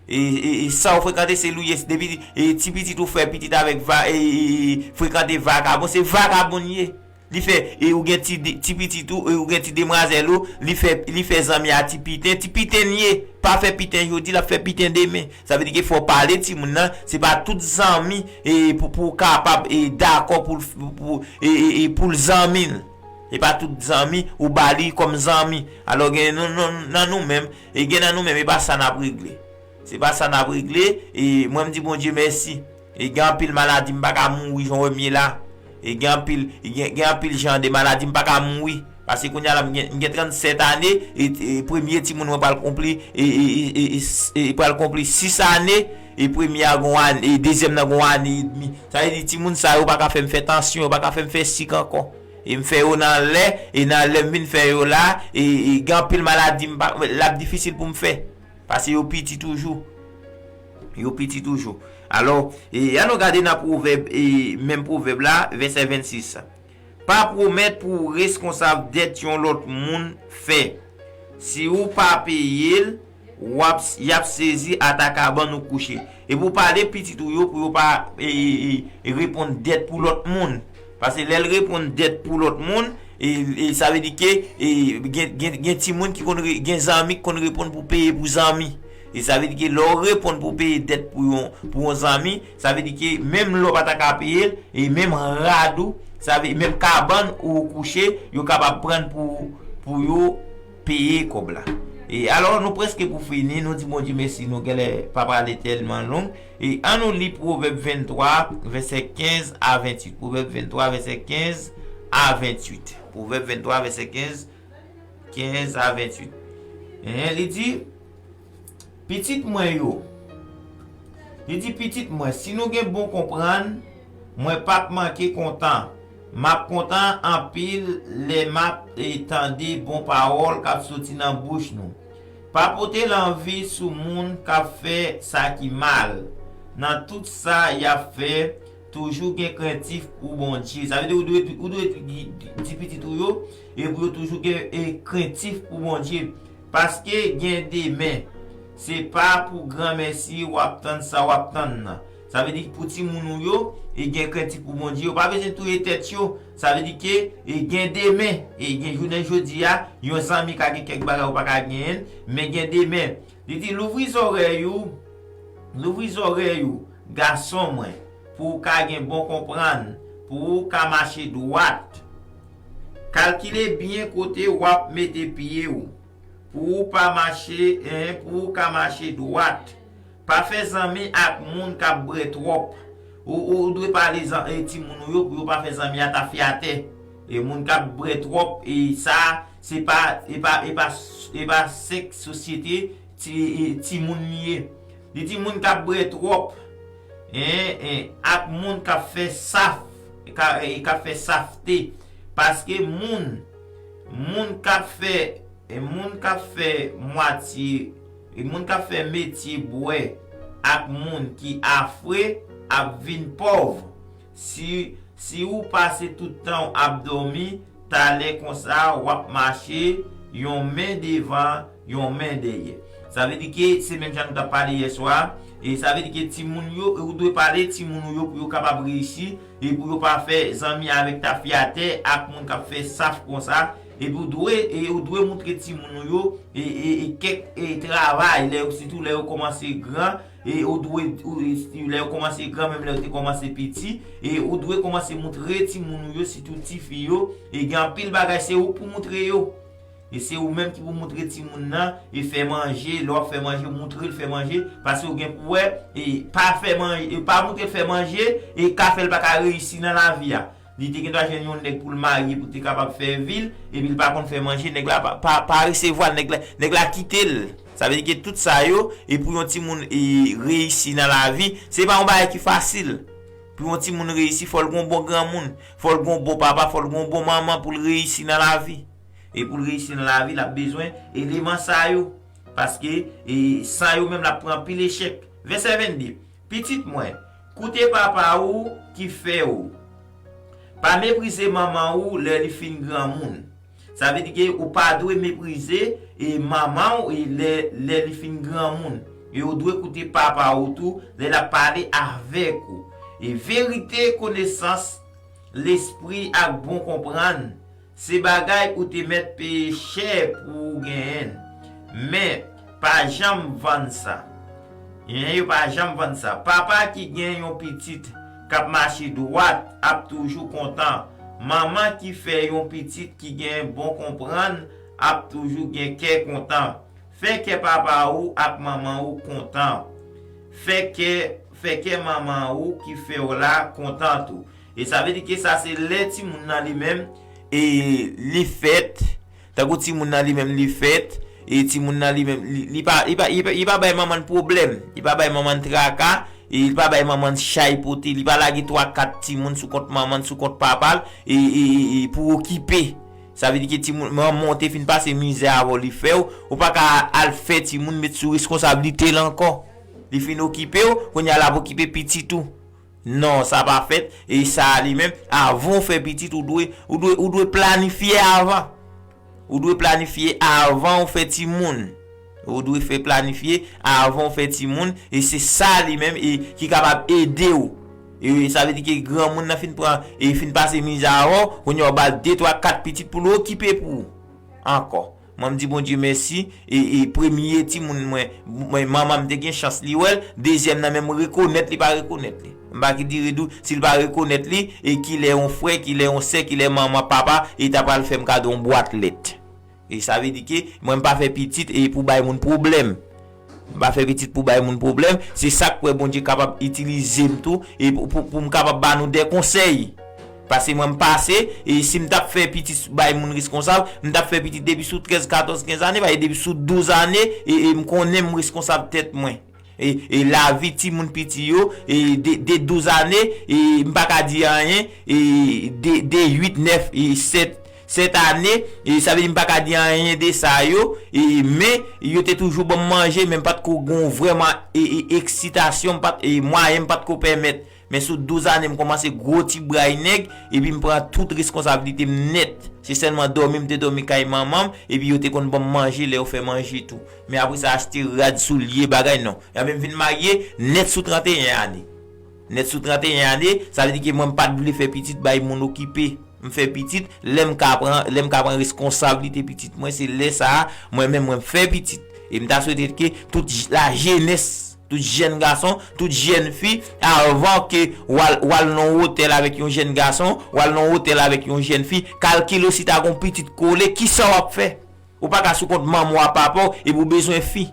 E, e, e sa w frekante, se li w ye. Depi, e, ti pitit ou fè pitit avèk va, e, e, e, frekante vakabon, se vakabon li ye. Li fè, e ou gen ti, ti pitit ou, e ou gen ti demwazèl ou, li fè, li fè zanmi a ti piten, ti piten li ye. Pa fè piten jodi, l ap fè piten demen. Sa vle di ke fò w pale timoun nan, se pa tout zanmi, e pou, pou w kapab, e dakò pou, pou, pou, e, e, e pou l zanmi l. E pa tout zanmi ou ba li kòm zanmi. Alò gen nan, nan, nan nou menm, e gen nan nou menm, e pa sa n ap regle. Se pa sa n ap regle, e mwen m di Bondye mèsi. E gen anpil maladi, m pa ka mouri jan w wè m ye la. E gen anpil, gen, gen anpil jan de maladi, m pa ka mouri. Paske kounye a la, m gen, m gen trannsèt ane, e, e premye timoun mwen pral konpli, e, e, e, e, e, e pral konpli sis ane, e premye a gon ane, e dezyèm nan gon ane edmi. Sa vle di, timoun sa yo pa ka fè m fè tansyon, yo pa ka fè m fè sik ankò. E m fè yo nan lè, e nan lè m vin fè yo la, e, e gen anpil maladi, m pa, l ap difisil pou m fè. Paske yo piti toujou. Yo piti toujou. Alò, e, ann nou gade nan Pwovèb, e, menm Pwovèb la, vèsè vennsis. Pa pwomèt pou w reskonsab dèt yon lòt moun fè. Si w pa peye l, w ap, y ap sezi ata kabann ou kouche. E pou w pale pitit ou yo, pou yo pa, e, e, e, reponn dèt pou lòt moun. Paske lè l reponn dèt pou lòt moun, e, e sa vle di ke, e, gen, gen, gen timoun ki konn re-, gen zanmi ki konn reponn pou peye pou zanmi. E sa vle di ke lè w reponn pou peye dèt pou yon, pou yon zanmi, sa vle di ke menm lè w pa ta ka peye l, e menm rad ou, sa vle, menm kabann ou kouche, yo kapab pran pou, pou yo peye kòb la. E alò, nou prèske pou fini, nou di Bondye mèsi, nou genlè pa pale tèlman long. E ann nou li Pwovèb venntwa, vèsè kenz a venntuit. Pwovèb venntwa, vèsè kenz a venntuit. Pwovèb venntwa, vèsè kenz, kenz a venntuit. Hein, li di, pitit mwen yo, li di, pitit mwen, si nou gen bon konprann, mwen p ap manke kontan. M ap kontan anpil lè m ap, e, tande bon pawòl k ap soti nan bouch nou. Pa pote lanvi sou moun k ap fè sa ki mal. Nan tout sa y ap fè, toujou gen krentif pou Bondye. Sa vle di ou dwe, ou dwe di, di pitit ou yo, e pou yo toujou gen, e, krentif pou Bondye. Paske gen demen, se pa pou granmèsi w ap tann sa w ap tann nan. Sa vle di pou timoun ou yo, e gen krentif pou Bondye. Yo pa bezwen touye tèt yo. Sa vle di ke, e gen demen, e gen jounen jodi a, yon zanmi ka gen kèk bagay ou pa ka genyen, men gen demen. Li di, louvri zòrèy ou, louvri zòrèy ou, gason mwen, pou w ka gen bon konprann, pou w ka mache dwat. Kalkile byen kote w ap mete pye w, pou w pa mache, en, pou w ka mache dwat. Pa fè zanmi ak moun k ap brè twòp. Ou, ou dwe pale zan-, e, timoun ou yo pou yo pa fè zanmi a tafyatè. E moun k ap brè twòp, e sa, se pa, e pa, e pa, e pa senk sosyete ti, e, timoun li ye. Li di moun k ap brè twòp, en, en, ak moun k ap fè saf, ka, e, k ap fè safte. Paske moun, moun k ap fè, e, moun k ap fè mwatye, e, moun k ap fè metye bwè ak moun ki afre ap vin pòv. Si, si ou pase tout tan w ap dòmi, talè konsa w ap mache yon men devan, yon men dèyè. Sa vle di ke se menm jan nou t ap pale yè swa, e sa vle di ke timoun yo, e ou dwe pale timoun ou yo pou yo kapab reyisi, e pou yo pa fè zanmi avèk tafyatè ak moun k ap fè saf konsa, epi ou dwe, e ou dwe moutre timoun ou yo, e, e, e kèk, e travay, lè yo, sitou lè yo kòmanse gran, e ou dwe, ou, e, lè yo kòmanse gran, menm lè yo te kòmanse piti, e ou dwe kòmanse moutre timoun ou yo, sitou tifi yo, e gen anpil bagay se ou pou moutre yo. E se ou menm ki pou moutre timoun nan, e fè manje, lè w ap fè manje, moutre l fè manje, paske ou gen pou wè, e pa fè manje, e pa moutre l fè manje, e ka fè l pa ka reyisi nan lavi a. Li te gen dwa jwenn yon nèg pou l marye, pou te kapab fè vi l, epi l pa konn fè manje, nèg la pa, pa, pa resevwa l, nèg la, nèg la kite l. Sa vle di ke tout sa yo, e pou yon timoun, e, reyisi nan lavi, se pa yon bagay ki fasil. Pou yon timoun reyisi, fò l gon bon granmoun, fò l gon bon papa, fò l gon bon manman pou l reyisi nan lavi. E pou l reyisi nan lavi, l ap bezwen eleman sa yo. Paske, e, san yo menm, l ap pran anpil echèk. Vèsè vennde. Pitit mwen, koute papa ou ki fè ou. Pa meprize manman ou lè li fin granmoun. Sa vle di ke ou pa dwe meprize, e, manman ou, e, lè, lè li fin granmoun. E ou dwe koute papa ou tou lè l ap pale avèk ou. E verite, konesans, lespri ak bon konprann, se bagay ou te mèt peye chè pou w genyen. Men, pa janm vann sa. Yen, yo pa janm vann sa. Papa ki gen yon pitit k ap mache dwat ap toujou kontan. Manman ki fè yon pitit ki gen bon konprann ap toujou gen kè kontan. Fè kè papa ou ak manman ou kontan. Fè kè, fè kè manman ou ki fè w la kontan tou. E sa vle di ke sa se lè timoun nan li menm, e li fèt, tankou timoun nan li menm li fèt, e timoun nan li menm, li, li pa, li pa, li pa, li pa bay manman l pwoblèm, li pa bay manman l traka, e li pa bay manman l chay pote, li pa lage twa kat timoun sou kont manman l, sou kont papa l, e, e, e, e pou okipe. Sa vle di ke timoun, manman w te fin pase mizè avè w, li fè w, ou pa ka al fè timoun met sou reskonsablite l ankò. Li fin okipe w, kounye a l ap okipe pitit ou. Non, sa pa fèt. E sa li menm, avan w fè pitit, ou dwe, ou dwe, ou dwe planifye avan. Ou dwe planifye avan w fè timoun. Ou dwe fè planifye avan w fè timoun. E se sa li menm e ki kapab ede w. E sa vle di ke granmoun nan fin pran, e fin pase mizè avè w, kounye a w ba l de, twa, kat pitit pou l okipe pou ou. Ankò. Mwen, m di Bondye mèsi, e, e premye timoun mwen, mwen, manman m te gen chans li wè l, dezyèm nan menm rekonèt li pa rekonèt li. M pa ki dire di w, si l pa rekonèt li, e kilè yon frè, kilè yon sè, kilè manman, papa, e ta pral fè m kado yon bwat lèt. E sa vle di ke mwen, m pa fè pitit e pou bay moun pwoblèm. M pa fè pitit pou bay moun pwoblèm. Se sa k fè Bondye kapab itilize m tou, e pou, pou, pou m kapab ba nou de konsèy. Paske mwen, m pase, e si m t ap fè pitit bay moun reskonsab, m t ap fè pitit depi sou trèz, katòz, kenz ane, paske depi sou douz ane, e, e m konnen m reskonsab tèt mwen. E, e lavi timoun piti yo, e de, de douz ane, e m pa ka di anyen, e de, de uit, nèf, e sèt, sèt ane, e sa vle di m pa ka di anyen de sa yo, e men yo te toujou ban m manje, men m pa t ko gon vrèman, e, e eksitasyon, m pa t, e mwayen m pa t ko pèmèt. Men sou douz ane, m kòmanse gwo ti bray nèg, epi m pran tout reskonsablite m nèt. Se sèlman dòmi m te dòmi kay manman m, epi yo te konn ban m manje lè yo fè manje tou. Men apre sa, achte rad, soulye, bagay, non. Ebyen, m vin marye nèt sou tranteyen ane. Nèt sou tranteyen ane, sa vle di ke mwen, m pa t vle fè pitit bay moun okipe. M fè pitit, lè m ka pran, lè m ka pran reskonsablite pitit mwen, se lè sa a, mwen menm, mwen fè pitit. E m ta swete ke tout j-, lajenès, tout jèn gason, tout jèn fi, avan ke w al, w al nan yon otèl avèk yon jèn gason, w al nan yon otèl avèk yon jèn fi, kalkile si ta gon pitit kole, kisa w ap fè? Ou pa ka sou kont manman w ak papa w epi w bezwen fi.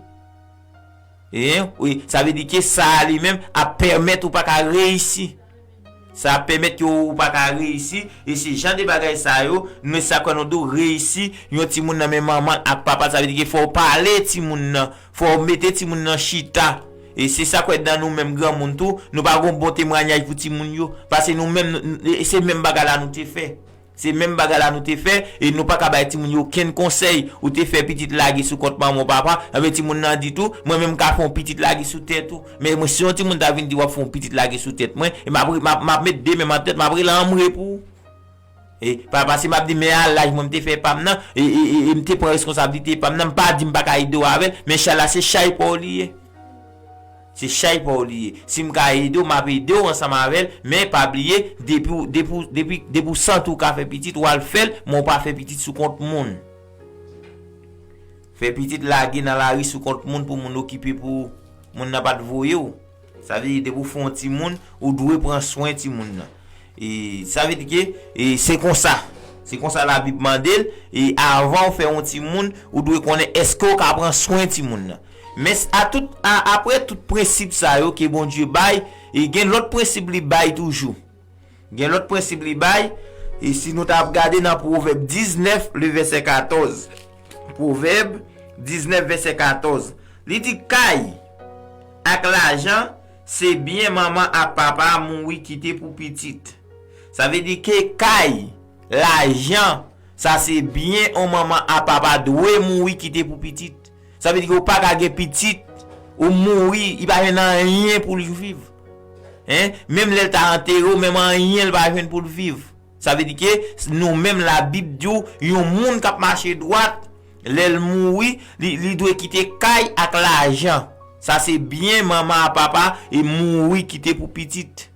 E, wi, sa vle di ke sa a li menm ap pèmèt ou pa ka reyisi. Sa ap pèmèt ke ou pa ka reyisi. E se jan de bagay sa yo, nou sa kwè nou dwe reyisi yon timoun nan men manman l ak papa l. Sa vle di ke fò w pale timoun nan, fò w mete timoun nan chita. E se sa kwè dan nou menm granmoun tou, nou pa gon bon temwayaj pou timoun yo. Paske nou menm, nou, e se menm bagay la nou te fè. Se menm bagay la nou te fè, e nou pa ka bay timoun yo okenn konsèy. Ou te fè pitit lage sou kont manman w, papa, anben timoun nan di tou, mwen menm m ka fè yon pitit lage sou tèt ou. Men mwen, si yon timoun ta vin di w ap fè yon pitit lage sou tèt mwen, e m ap, m ap, m ap met de men m an tèt, m ap rele anmwe pou ou. E pa, paske m ap di, men a laj mwen m te fè pa m nan, e, e, e, e m te pran reskonsablite pa m nan, m pa di m pa ka ede w avè l, men chay la se chay pa w li ye. Se chay pa w li ye. Si m ka ede w, m ap ede w ansanm avè l, men pa bliye, depi w, depi w, depi, depi w santi w ka fè pitit, w al fè l, men w pa fè pitit sou kont moun. Fè pitit lage nan lari sou kont moun pou moun okipe pou ou. Moun nan pa t voye w. Sa vle di, depi w fè yon timoun, ou dwe pran swen timoun nan. E sa vle di ke, e se konsa. Se konsa Labib mande l. E avan w fè yon timoun, ou dwe konnen èske w ka pran swen timoun nan. Men s-, a tout, a, apre tout prensip sa yo ke Bondye bay, e gen lòt prensip li bay toujou. Gen lòt prensip li bay, e si nou ta ap gade nan Pwovèb diznèf, le vèsè katòz. Pwovèb diznèf, vèsè katòz. Li di, kay ak lajan se byen manman ak papa mouri kite pou pitit. Sa vle di ke kay, lajan, sa se byen yon manman ak papa dwe mouri kite pou pitit. Sa vle di ke ou pa ka gen pitit, ou mouri, li pa jwenn anyen pou l viv. Hein? Menm lè l ta antere w, menm anyen l pa jwenn pou l viv. Sa vle di ke nou menm Labib di w, yon moun k ap mache dwat, lè l mouri, li, li dwe kite kay ak lajan. Sa se byen manman ak papa e mouri kite pou pitit.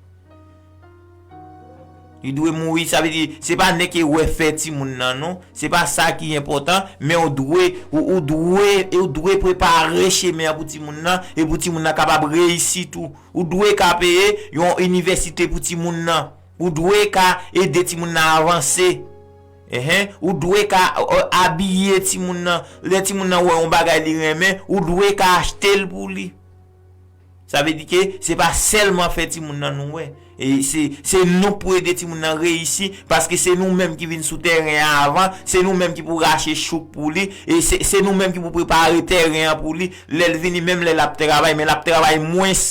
Li dwe mouri, sa vle di, se pa nèk e wè fè timoun nan, non. Se pa sa ki enpòtan, men ou dwe, ou, ou dwe, ou dwe prepare chemen an pou timoun nan, e pou timoun nan kapab reyisi tou. Ou dwe ka peye yon inivèsite pou timoun nan. Ou dwe ka ede timoun nan avanse. Enhen, ou dwe ka, euh, abiye timoun nan. Lè timoun nan wè yon bagay li renmen, ou dwe ka achte l pou li. Sa vle di ke se pa sèlman fè timoun nan nou wè. E se, se nou k pou ede timoun nan reyisi, paske se nou menm ki vin sou tèren an avan, se nou menm ki pou rache chouk pou li, e se, se nou menm ki pou prepare tèren an pou li. Lè l vini, menm lè l ap travay, men l ap travay mwens.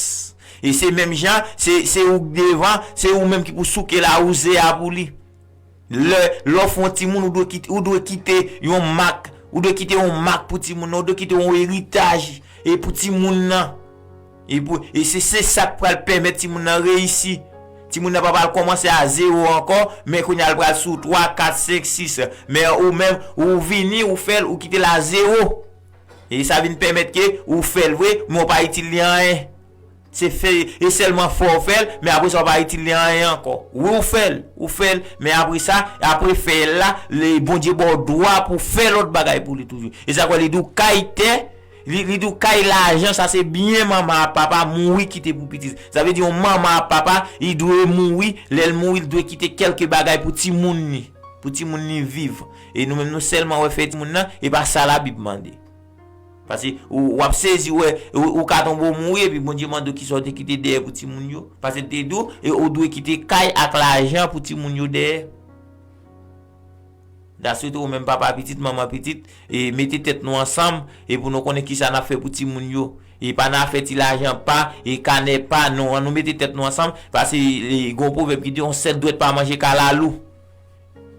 E se menm jan, se, se ou k devan, se ou menm ki pou souke lawouze a pou li. Lè, lè w fè yon timoun, ou dwe kite, ou dwe kite yon mak, ou dwe kite yon mak pou timoun nan, ou dwe kite yon eritaj, e pou timoun nan. E pou, e se, se sa k pral pèmèt timoun nan reyisi. Timoun nan pa pral kòmanse a zewo ankò, men kounye a l pral sou twa, kat, senk, sis. Men ou menm, ou vini, ou fè l, ou kite l a zewo. E sa vin pèmèt ke ou fè l vre, men ou pa itil li anyen. Se fè, e sèlman fè w fè l, men apre sa w pa itil li anyen ankò. Wi, ou fè l, ou fè l, men apre sa, apre fè l la, le, Bondye ba w dwa pou w fè lòt bagay pou li toujou. E sa k fè li di w kay tè, li, li di w kay lajan, sa se byen manman ak papa mouri kite pou pitit. Sa vle di yon manman ak papa, li dwe mouri, lè l mouri, li dwe kite kèlke bagay pou timoun li, pou timoun li viv. E nou menm nou sèlman wè fè timoun nan, e pa sa Labib mande. Paske ou, w ap sezi, wè, ou, ou ka tonbe w mouri, epi Bondye mande w kisa w te kite dèyè pou timoun yo. Paske l te di w, e ou dwe kite kay ak lajan pou timoun yo dèyè. Daswit ou menm papa pitit, manman pitit, e mete tèt nou ansanm, e pou nou konnen kisa n ap fè pou timoun yo. E pa nan afè ti lajan pa, e kanè pa, non, an nou mete tèt nou ansanm, paske, e, gon pwovèb ki di, yon sèl dwèt pa manje kalalou.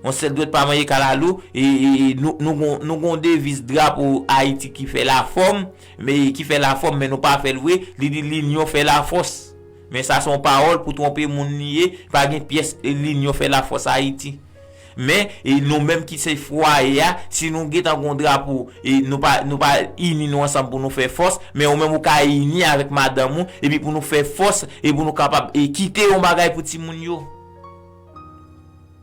Yon sèl dwèt pa manje kalalou, e, e, e nou, nou gon, nou gon deviz drapo Ayiti ki fè lafòm, men ki fè lafòm, men nou pa fè l vre, li di linyon fè lafòs. Men sa se yon pawòl pou twonpe moun li ye, pa gen pyès linyon fè lafòs Ayiti. Men, e nou menm ki se fwaye a, si nou gentan gon drapo, e nou pa, nou pa ini nou ansanm pou nou fè fòs, men ou menm ou ka ini avèk madanm ou, epi pou nou fè fòs, e pou nou kapab, e kite yon bagay pou timoun yo.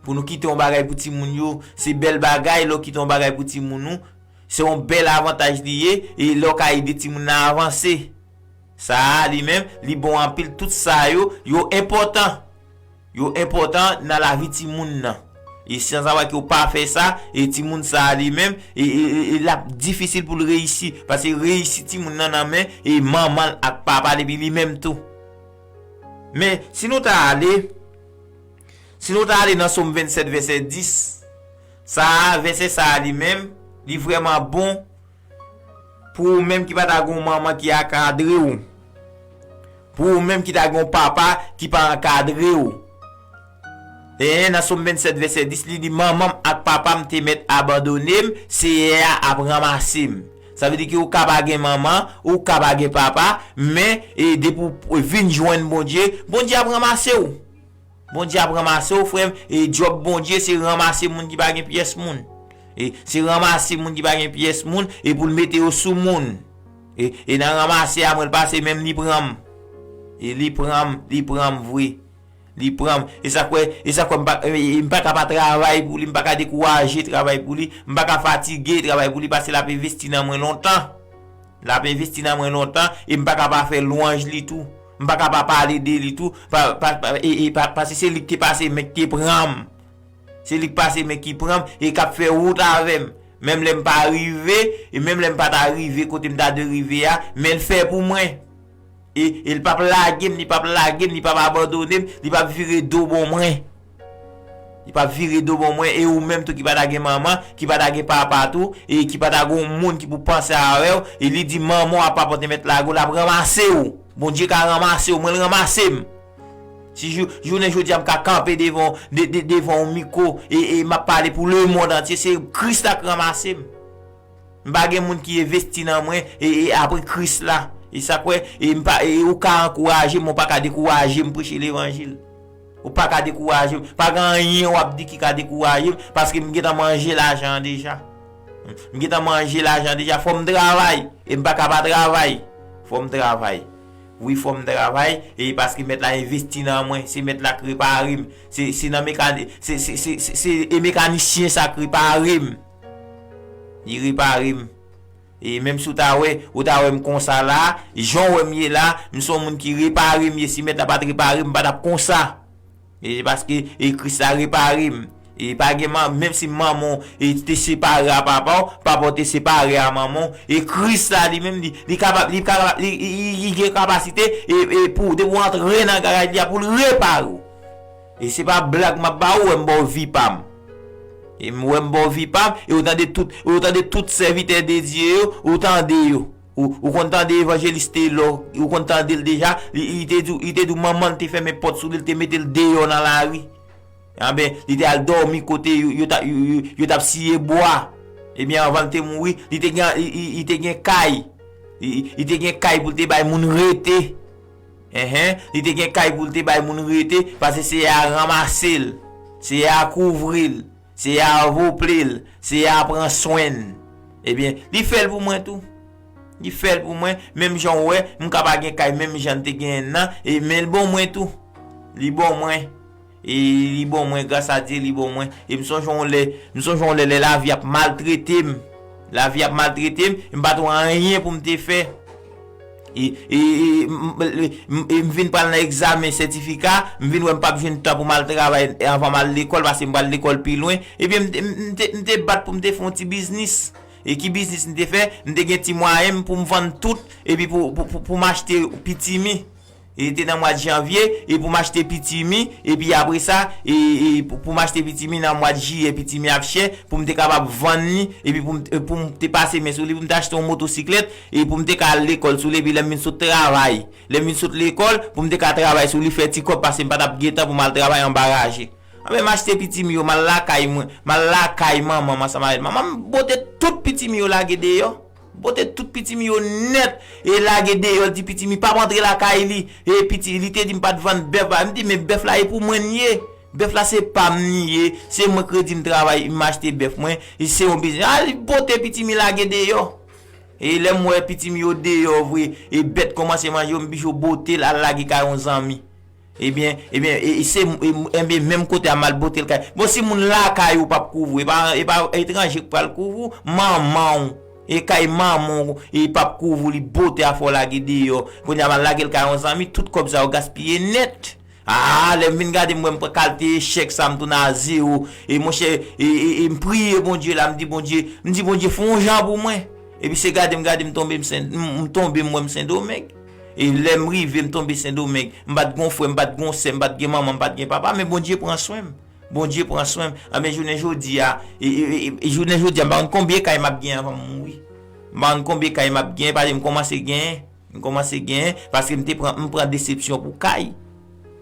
Pou nou kite yon bagay pou timoun yo, se bèl bagay lè w kite yon bagay pou timoun ou. Se yon bèl avantaj li ye, e lè w ka ede timoun nan avanse. Sa a, li menm, li bon anpil. Tout sa yo, yo enpòtan. Yo enpòtan nan lavi timoun nan. E san sava ke w pa fè sa, e timoun sa a li menm, e, e, e, e l ap difisil pou l reyisi. Paske reyisi timoun nan nan men, e manman l ak papa l, epi li menm tou. Men, si nou ta ale, Si nou ta ale nan Sòm vennsèt, vèsè dis, sa a, vèsè sa a li menm, li vrèman bon pou ou menm ki pa ta gen yon manman ki akadre w. Pou ou menm ki ta gen yon papa ki pa ankadre w. E nan Sòm vennsèt, vèsè dis, li di, manman m ak papa m te mèt abandone m, Seyè a ap ranmase m. Sa vle di ke ou ka pa gen manman, ou ka pa gen papa, men, e, depi w vin jwenn Bondye, Bondye ap ranmase w. Bondye ap ranmase w, frè m. E djòb Bondye, se ranmase moun ki pa gen pyès moun. E se ranmase moun ki pa gen pyès moun, e pou l mete yo sou moun. E, e nan ranmase a, mwen l pase, menm li pran m. E li pran m, li pran m vre. Li pran m. E sa k fè, e sa k fè m pa, e, e m pa ka pa travay pou li, m pa ka dekouraje travay pou li, m pa ka fatige travay pou li, paske l ap envesti nan mwen lontan. L ap envesti nan mwen lontan, e m pa ka pa fè lwanj li tou. M pa ka pa pale de li tou, pa, pa, pa, e, e, pa, paske se li k te pase men k te pran m. Se li k pase men ki pran m, e k ap fè wout avè m. Menm lè m pa rive, e menm lè m pa ta rive kote m ta dwe rive a, men l fè pou mwen. E, e l p ap lage m, li p ap lage m, li p ap abandone m, li p ap vire do bò mwen. Li p ap vire do bò mwen, e ou menm tou ki pa ta gen manman, ki pa ta gen papa tou, e ki pa ta gen yon moun ki pou panse avè w, e li di manman w ak papa w te mèt lage w, l ap ranmase w. Bondye ka ranmase w, mwen l ranmase m. Si jou, jounen jodi a m ka kanpe devan, de, de, devan yon mikwo, e, e m ap pale pou lemonn antye, se Kris la k ranmase m. M pa gen moun ki envesti nan mwen, e, e apre Kris la. E sa k fè, e m pa, e ou ka ankouraje m, men w pa ka dekouraje m preche levanjil. Ou pa ka dekouraje m. Pa gen anyen w ap di ki ka dekouraje m, paske m gentan manje lajan an deja. M gentan manje lajan an deja. Fò m travay. E m pa ka pa travay. Fò m travay. Wi, fò m travay. E paske mèt la envesti nan mwen. Se mèt la k repare m. Se, se nan mekani-, se, se, se, se, se, e mekanisyen sa k repare m. Li repare m. E menm si w ta wè, ou ta wè m konsa la, jan w wè m ye la, m se yon moun ki repare m ye. Si mèt la pa t repare m, m pa t ap konsa. E se paske, e Kris la repare m. E pa gen man, menm si manman w, e, te separe a papa w, papa w te separe a manman w, e Kris la li menm, li, li kapab, li kapab, li, li, li, li gen kapasite, e, e pou, depi w antre nan garaj li a, pou l repare w. E se pa blag m ap ba ou, wè m ba w vi pa m. E m wè m ba w vi pa m, e ou tande tout, e ou tande tout sèvitè de Dye yo, ou tande yo. Ou, ou konn tande evanjelis Telò, ou konn tande l deja, li, li te di, li te di w manman l te fèmen pòt sou li, li te mete l deyò nan lari. Anben, li te al dòmi kote yo, yo, t ap- yo, yo, yo t ap siye bwa. Ebyen, anvan l te mouri, li te gen, li, li, li te gen kay. Li, li te gen kay pou l te bay moun rete. Enhen, li te gen kay pou l te bay moun rete, paske Seyè a ranmase l. Seyè a kouvri l. Seyè a vople l. Seyè a pran swen l. Ebyen, li fè l pou mwen tou. Li fè l pou mwen, menm jan w wè, m ka pa gen kay menm jan l te genyen nan, e men l bon mwen tou. Li bon mwen. E li bon mwen, gras a Dye, li bon mwen. E m sonje yon lè, m sonje yon lè, lè lavi ap maltrete m. Lavi ap maltrete m, m pa t wè anyen pou m te fè. E, e, e, m, m, m, e m vin pral nan egzamen sètifika, m vin wè m p ap jwenn tan pou m al travay anvan m al lekòl, paske m pral lekòl pi lwen. Ebyen, m, te- m, m te, m te bat pou m te fè yon ti biznis. E ki biznis m te fè? M te gen ti mwayen m pou m vann tout, epi pou, pou, pou, pou m achte pitimi. E te nan mwa de janvye, e pou m achte pitimi, epi apre sa, e, e pou, pou m achte pitimi nan mwa de jiyè, pitimi ap chè, pou m te kapab vann li, epi pou m, pou m te pase men sou li, pou m te achte yon motosiklèt, e pou m te ka al lekòl sou li, epi lè m vin sot travay, lè m vin sot lekòl, pou m te ka travay sou li, fè ti kòb, paske m pa t ap gen tan pou m al travay anba raje. Anben, m achte pitimi yo, m al lakay mwen, m al lakay manman m ansanm avè l. Manman m bote tout pitimi yo lage deyò. Bote tout pitimi yo nèt e lage deyò, l di pitimi p ap antre lakay li. E piti, li te di m pa t vann bèf la. M di, men bèf la e pou mwen l ye. Bèf la se pa m li ye. Se mwen k redi m travay, m achte bèf mwen. E se yon biznis. A, li bote pitimi lage deyò. E lè m wè pitimi yo deyò vre, e bèt kòmanse manje yo, m bijo bote l al lage kay yon zanmi. Ebyen, ebyen, e, e se, e, enben, menm kote a m al bote l kay. Bon, si moun lakay ou p ap kouvri, e pa, e pa etranje k pral kouvri w, manman w. E kay manman w, e p ap kouvri w, li bote afè w lage deyò. Kounye a m al lage l kay yon zanmi, tout kòb sa yo gaspiye nèt. A, lè m vin gade, m wè m pran kalite echèk sa, m tounen a zewo. E monchè, e, e, e m priye Bondye la, m di Bondye, m di Bondye, fè yon jan pou mwen. Epi se gade m gade, m tonbe, m Sen- m, m tonbe, m wè m Sendomeng. E lè m rive, m tonbe Sendomeng. M pa t gon frè, m pa t gon sè, m pa t gen manman, m pa t gen papa, men Bondye pran swen m. Bondye pran swen m. Anben, jounen jodi a, e, e, e, e, jounen jodi a, m pa konn konbyen kay m ap gen anvan m mouri. M pa konn konbyen kay m ap gen, paske m kòmanse genyen. M kòmanse genyen, paske m te pran, m pran desepsyon pou kay.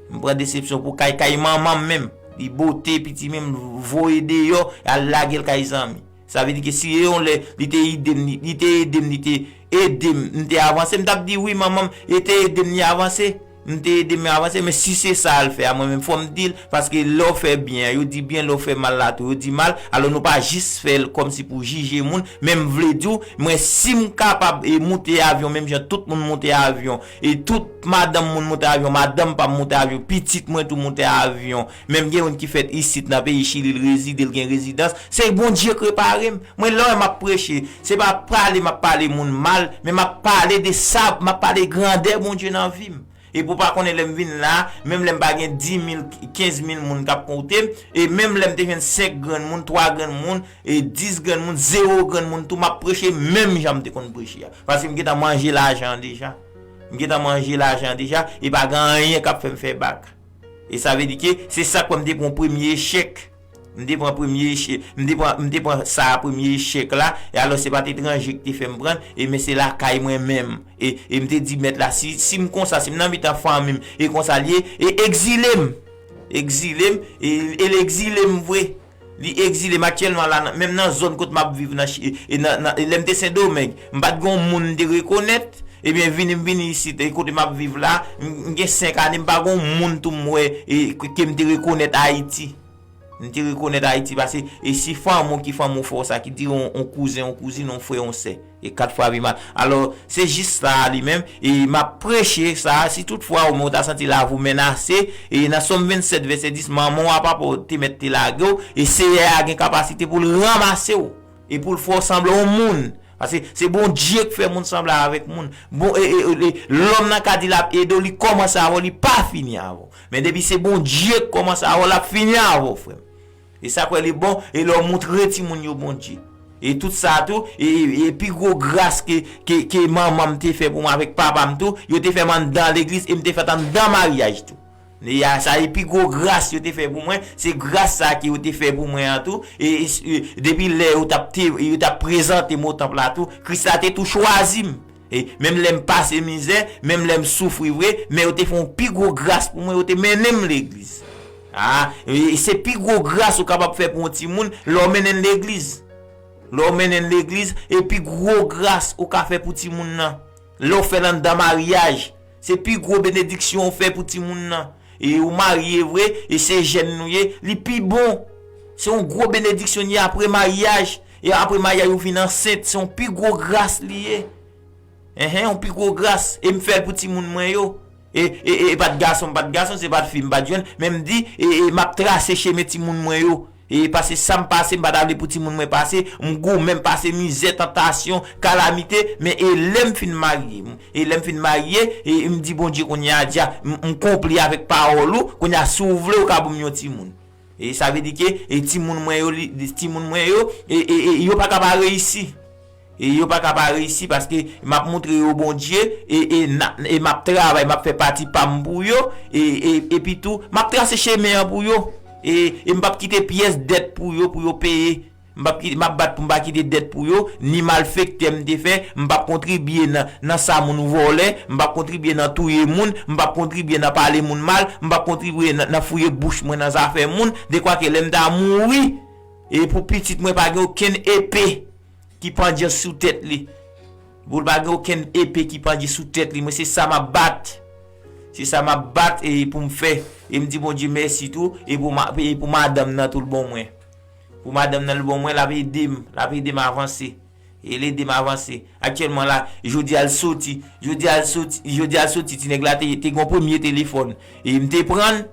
M pran desepsyon pou kay, kay manman m menm. Li bote piti menm, voye deyò, al lage l kay zanmi. Sa vle di ke si yon lè li te ede m, li, li te ede m, li te ede m, m te avanse, m t ap di wi, manman m, e te ede m, li avanse. M te ede m avanse, men si se sa l fè a, mwen menm fò m di l, paske lè w fè byen an, yo di byen, lè w fè mal la tou, yo di mal. Alò nou pa jis fè l kòmsi pou jije moun, men m vle di w, mwen si m kapab e moute avyon menm jan tout moun moute avyon, e tout madanm moun moute avyon, madanm pa m moute avyon, pitit mwen tou moute avyon, menm gen youn ki fèt isit nan peyi Chili, l rezide, l gen rezidans, se Bondye k repare m. Mwen lè w wè m ap preche, se pa pale m ap pale moun mal, men m ap pale de sa, m ap pale grandè Bondye nan vi m. E pou w pa konnen lè m vin la, menm lè m pa gen dis mil, kenz mil moun k ap koute m, e menm lè m te jwenn senk grenn moun, twa grenn moun, e dis grenn moun, zewo grenn moun tou, m ap preche menm jan m te konn preche a. Paske m gentan manje lajan an deja. M gentan manje lajan an deja, e pa gen anyen k ap fè m fè bak. E sa vle di ke se sa k fè m te pran premye echèk. M te pran premye eche-, m te pran, m te pran sa a premye echèk la, e alò se pa t etranje ki te fè m pran l, e men se lakay mwen menm. E, e m te di mèt la, si, si m konsa, si m nan mitan fanmi m, e konsa l ye, e egzile m. Egzile m, e, e l egzile m vre. Li egzile m aktyèlman la, nan- menm nan zòn kote m ap viv, nan, Chi- e nan, nan, e lè m te Sendomeng, m pa t gen yon moun m te rekonèt, ebyen vini, m vini isit, e kote m ap viv la, m, m gen senk ane, m pa gen yon moun tou m wè, e ke, ke m te rekonèt Ayiti. M te rekonèt Ayiti, paske e si fanmi w ki fanmi w fè w sa, ki diri yon, yon kouzen, yon kouzin, yon frè, yon sè, e kat fwa pi mal. Alò, se jis sa a li menm, e m ap preche sa a, si toutfwa ou menm ou ta santi lavi w menase, e nan Sòm vennsèt, vèsè dis, manman w a papa w te mèt te lage w, e Seyè a gen kapasite pou l ranmase w, e pou l fè w sanble yon moun. Paske se Bondye k fè moun sanble avèk moun. Bon, e, e, e, e, lòm nan ka di l ap ede w, li kòmanse avè w, li pa fini avè w. Men depi se Bondye k kòmanse avè w, l ap fini avè w, frè m. E sa kwè li bon, e lè w moutre timoun yo Bondye. E tout sa tou, e, e, e pi gwo gras ke, ke, ke manman m te fè pou mwen avèk papa m tou, yo te fè m anndan legliz e m te fèt anndan maryaj tou. E a, sa e pi gwo gras yo te fè pou mwen, se gras sa ke yo te fè pou mwen an tou. E, e, e depi lè yo t ap te, yo t ap prezante m o tanp la tou, Kris la te tou chwazi m. E menm lè m pase mizè, menm lè m soufri vre, men yo te fè yon pi gwo gras pou mwen, yo te mennen m legliz. A, e se pi gwo gras ou kapab fè pou yon timoun, lè w mennen l legliz. Lè w mennen l legliz, e pi gwo gras ou ka fè pou timoun nan. Lè w fè l anndan maryaj, se pi gwo benediksyon ou fè pou timoun nan. E ou marye vre, e se jèn nou ye, li pi bon. Se yon gwo benediksyon li ye apre maryaj. E apre maryaj ou vin ansent, se yon pi gwo gras li ye. Enhen, yon pi gwo gras. E m fè l pou timoun mwen yo. E, e, e, e pa t gason, m pa t gason, se pa t fi, m pa t jèn. Men m di, e, e m ap trase chemen timoun mwen yo. E pase sa m pase, m pa ta vle pou timoun mwen pase. M goumen, m pase mizè, tantasyon, kalamite. Men e lè m fin marye, m- e lè m fin marye, e m di Bondye kounye a, dja, m, m konpli avèk pawòl ou. Kounye a, si w vle, ou ka ban m yon timoun. E sa vle di ke, e timoun mwen yo, li- timoun mwen yo, e, e, e yo pa ka pa reyisi. E yo pa ka pa reyisi paske m ap moutre yo Bondye, e, e, na- e m ap travay, m ap fè pati pa m pou yo, e, e, epi tou, m ap trase chemen an pou yo. E, e m p ap kite pyès dèt pou yo, pou yo peye. M p ap kite, m ap bat pou m pa kite dèt pou yo, ni malfektè m te fè, m p ap kontribye nan, nan sa moun vòlè, m p ap kontribye nan touye moun, m p ap kontribye nan pale moun mal, m p ap kontribye nan, nan fouye bouch mwen nan zafè moun, dekwa ke lè m ta mouri, e pou pitit mwen pa gen okenn epe ki pandye sou tèt li. Pou l pa gen okenn epe ki pandye sou tèt li. Mwen se sa m ap bat. Se sa m ap bat e pou m fè. E m di Bondye mèsi tou. E pou, ma, e pou madanm nan tou l bon mwen. Pou madanm nan l bon mwen, l ap ede m. L ap ede m avanse. E l ede m avanse. Aktyèlman la, jodi a l soti. Jodi a l soti, jodi a l soti, ti nèg la te, te gen yon premye telefòn. E m te pran l.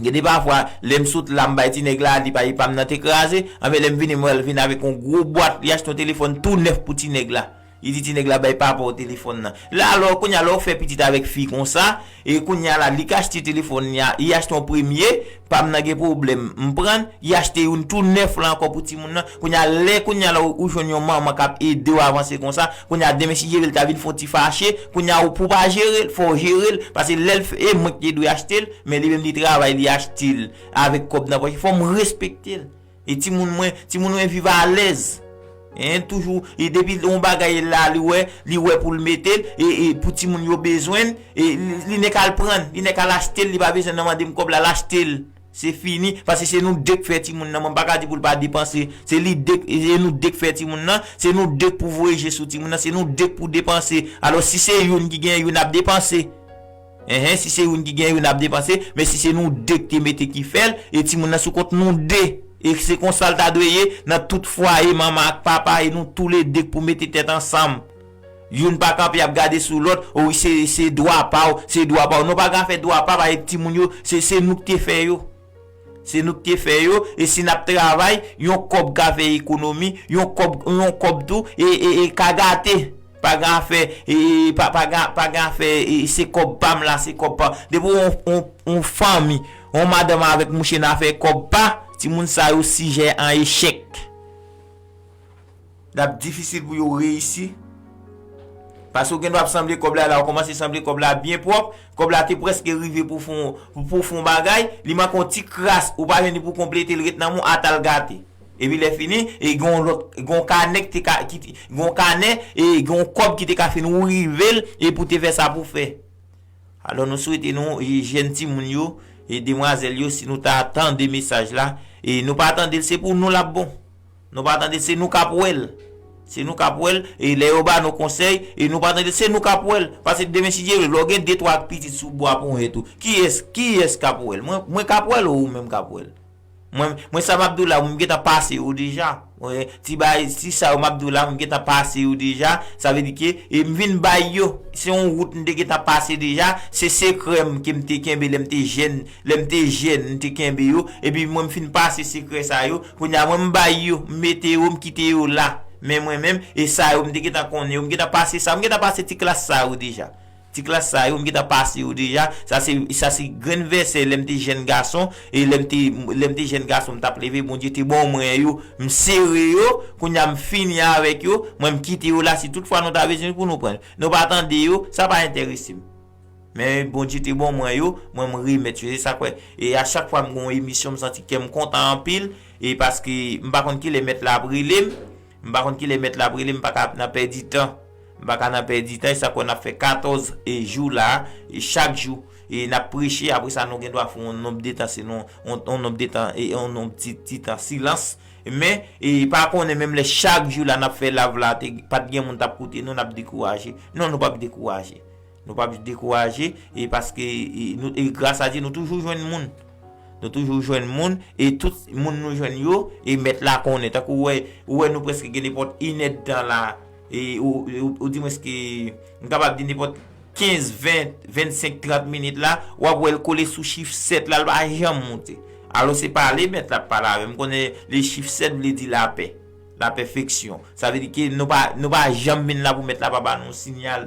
Gen de pafwa, lè m sot la, m bay ti nèg la, li pa, li pa m nan te kraze. Anben, lè m vini, m wè l vin avèk yon gwo bwat. Li achte yon telefòn tou nèf pou ti nèg la. Li di ti nèg la, "Bay papa w telefòn nan." La, alò, kounye a, lè w fè pitit avèk fi konsa, e kounye a la, li ka achte telefòn li a, li achte yon premye, pa m nan gen pwoblèm, m pran l, li achte youn tou nèf la ankò pou timoun nan. Kounye a, lè kounye a la, ou, ou jwenn yon manman k ap ede w avanse konsa, kounye a, demen si Dye vle, l ta vin fè yon ti fache, kounye a, ou pou pa jere l, fò w jere l, paske lè l fè, e mwen ki te dwe achte l, men li menm li travay, li achte l avèk kòb nan pòch. Fò m respekte l. E timoun mwen, timoun mwen viv alèz. Hein, toujou, e depi yon bagay la, li wè, li wè pou l mete l, e, e pou timoun yo bezwen l, e li, li nèk al pran l, li nèk al achte l, li pa bezwen nan mande m kòb la, l achte l. Se fini, paske se nou de k fè timoun nan, mwen pa ka di pou l pa depanse. Se li de k, se nou de k fè timoun nan, se nou de k pou voye je sou timoun nan, se nou de k pou depanse. Alò, si se youn ki gen, youn ap depanse. Enhen, si se youn ki gen, youn ap depanse, men si se nou de k te mete ki fè l, e timoun nan sou kont nou de. E se konsa l ta dwe ye nan tout fwaye, manman ak papa, e nou toulede k pou mete tèt ansanm. Youn pa kanpe ap gade sou lòt, o wi, se, se dwa pa w, se dwa pa w. Non, pa gen afè dwa pa, pa e timoun yo, se, se nou k te fè yo. Se nou k te fè yo, e si n ap travay, yon kòb ka fè ekonomi, yon kòb, yon kòb tou, e, e, e ka gate. Pa gen afè, e, pa, pa gen, pa gen afè, e, se kòb pa m la, se kòb pa. Depi yon, yon, yon fanmi, yon madanm avèk mouche nan afè kòb pa, timoun sa yo sijè an echèk. L ap difisil pou yo reyisi. Paske w gen dwa ap sanble kòb la, la w kòmanse sanble kòb la byen pwòp, kòb la te prèske rive pou fon, pou, pou fon bagay, li manke yon ti kras, ou pa jwenn li pou konplete l, ret nan men w, ata l gate. Epi lè fini, e gen yon lòt, gen yon kanè ki te ka, ki te, gen yon kanè, e gen yon kòb ki te ka fin rive l, e pou te fè sa pou fè. Alò, nou swete nou, e, jèn timoun yo, e demwazèl yo, si nou ta tande mesaj la, e nou pa tande l, se pou nou l ap bon. Nou pa tande l, se nou k ap wè l. Se nou k ap wè l, e lè yo ba nou konsèy, e nou pa tande l, se nou k ap wè l. Paske demen, si Dye vle, lè w gen de twa pitit sou bwa ponyèt ou, kiyès, kiyès k ap wè l? Mwen, mwen k ap wè l ou ou menm k ap wè l? Mwen, mwen sa m ap di w la, mwen gentan pase yo deja. Mwen, ti bagay, ti sa yo m ap di w la, mwen gentan pase yo deja. Sa vle di ke, e m vin bay yo. Se yon wout m te gentan pase deja. Se sekrè m ke m te kenbe lè m te jèn. Lè m te jèn, m te kenbe yo. Epi mwen, m fin pase sekrè sa yo. Kounye a, mwen, m bay yo. M mete yo, m kite yo la. Men mwen menm, e sa yo, m te gentan konnen yo. M gentan pase sa. M gentan pase ti klas sa yo deja. Ti klas sa yo, m gentan pase yo deja. Sa se, sa se grenn vèsè lè m te jèn gason, e lè m te, lè m te jèn gason, m t ap leve, Bondye te ban mwen yo, m sere yo, kounye a m fini avèk yo, mwen m kite yo la, si tout fwa nou ta bezwen pou nou pran. Nou pa tande yo, sa pa enterese m. Men Bondye te ban mwen yo, mwen m remèt yo, se sa k fè. E a chak fwa m gen yon emisyon, m santi kè m kontan anpil, e paske m pa konn kilè mèt la ap rele m, m pa konn kilè mèt la ap rele m, m pa ka nan pèdi tan. M pa ka nan pèdi tan, e sa k fè n ap fè katòz e jou la, e chak jou, e n ap preche, apre sa nou gen dwa fè yon nonb de tan, se nou, yon, yon nonb de tan, e yon nonb ti, ti tan silans. Men, e pa konnen menm lè chak jou la n ap fè live la, te, pa t gen moun t ap koute nou, n ap dekouraje. Non, nou p ap dekouraje. Nou p ap dekouraje, e paske, e, nou, e gras a Dye, nou toujou jwenn moun. Nou toujou jwenn moun, e tout moun nou jwenn yo, e mèt la konnen. Tankou ou wè, ou wè nou prèske gen nenpòt inèdtan la, e ou, ou, ou di mwen ke, m kapab di nenpòt kenz, ven, vennsenk, trant minit la, w ap wè l kole sou chif sèt la, l pa janm moute. Alò se pale mèt la ap pale avè m. M konnen le chif sèt vle di lapè, lapèfeksyon. Sa vle di ke nou pa, nou pa janm vin la pou mèt la pa ba nou sinyal.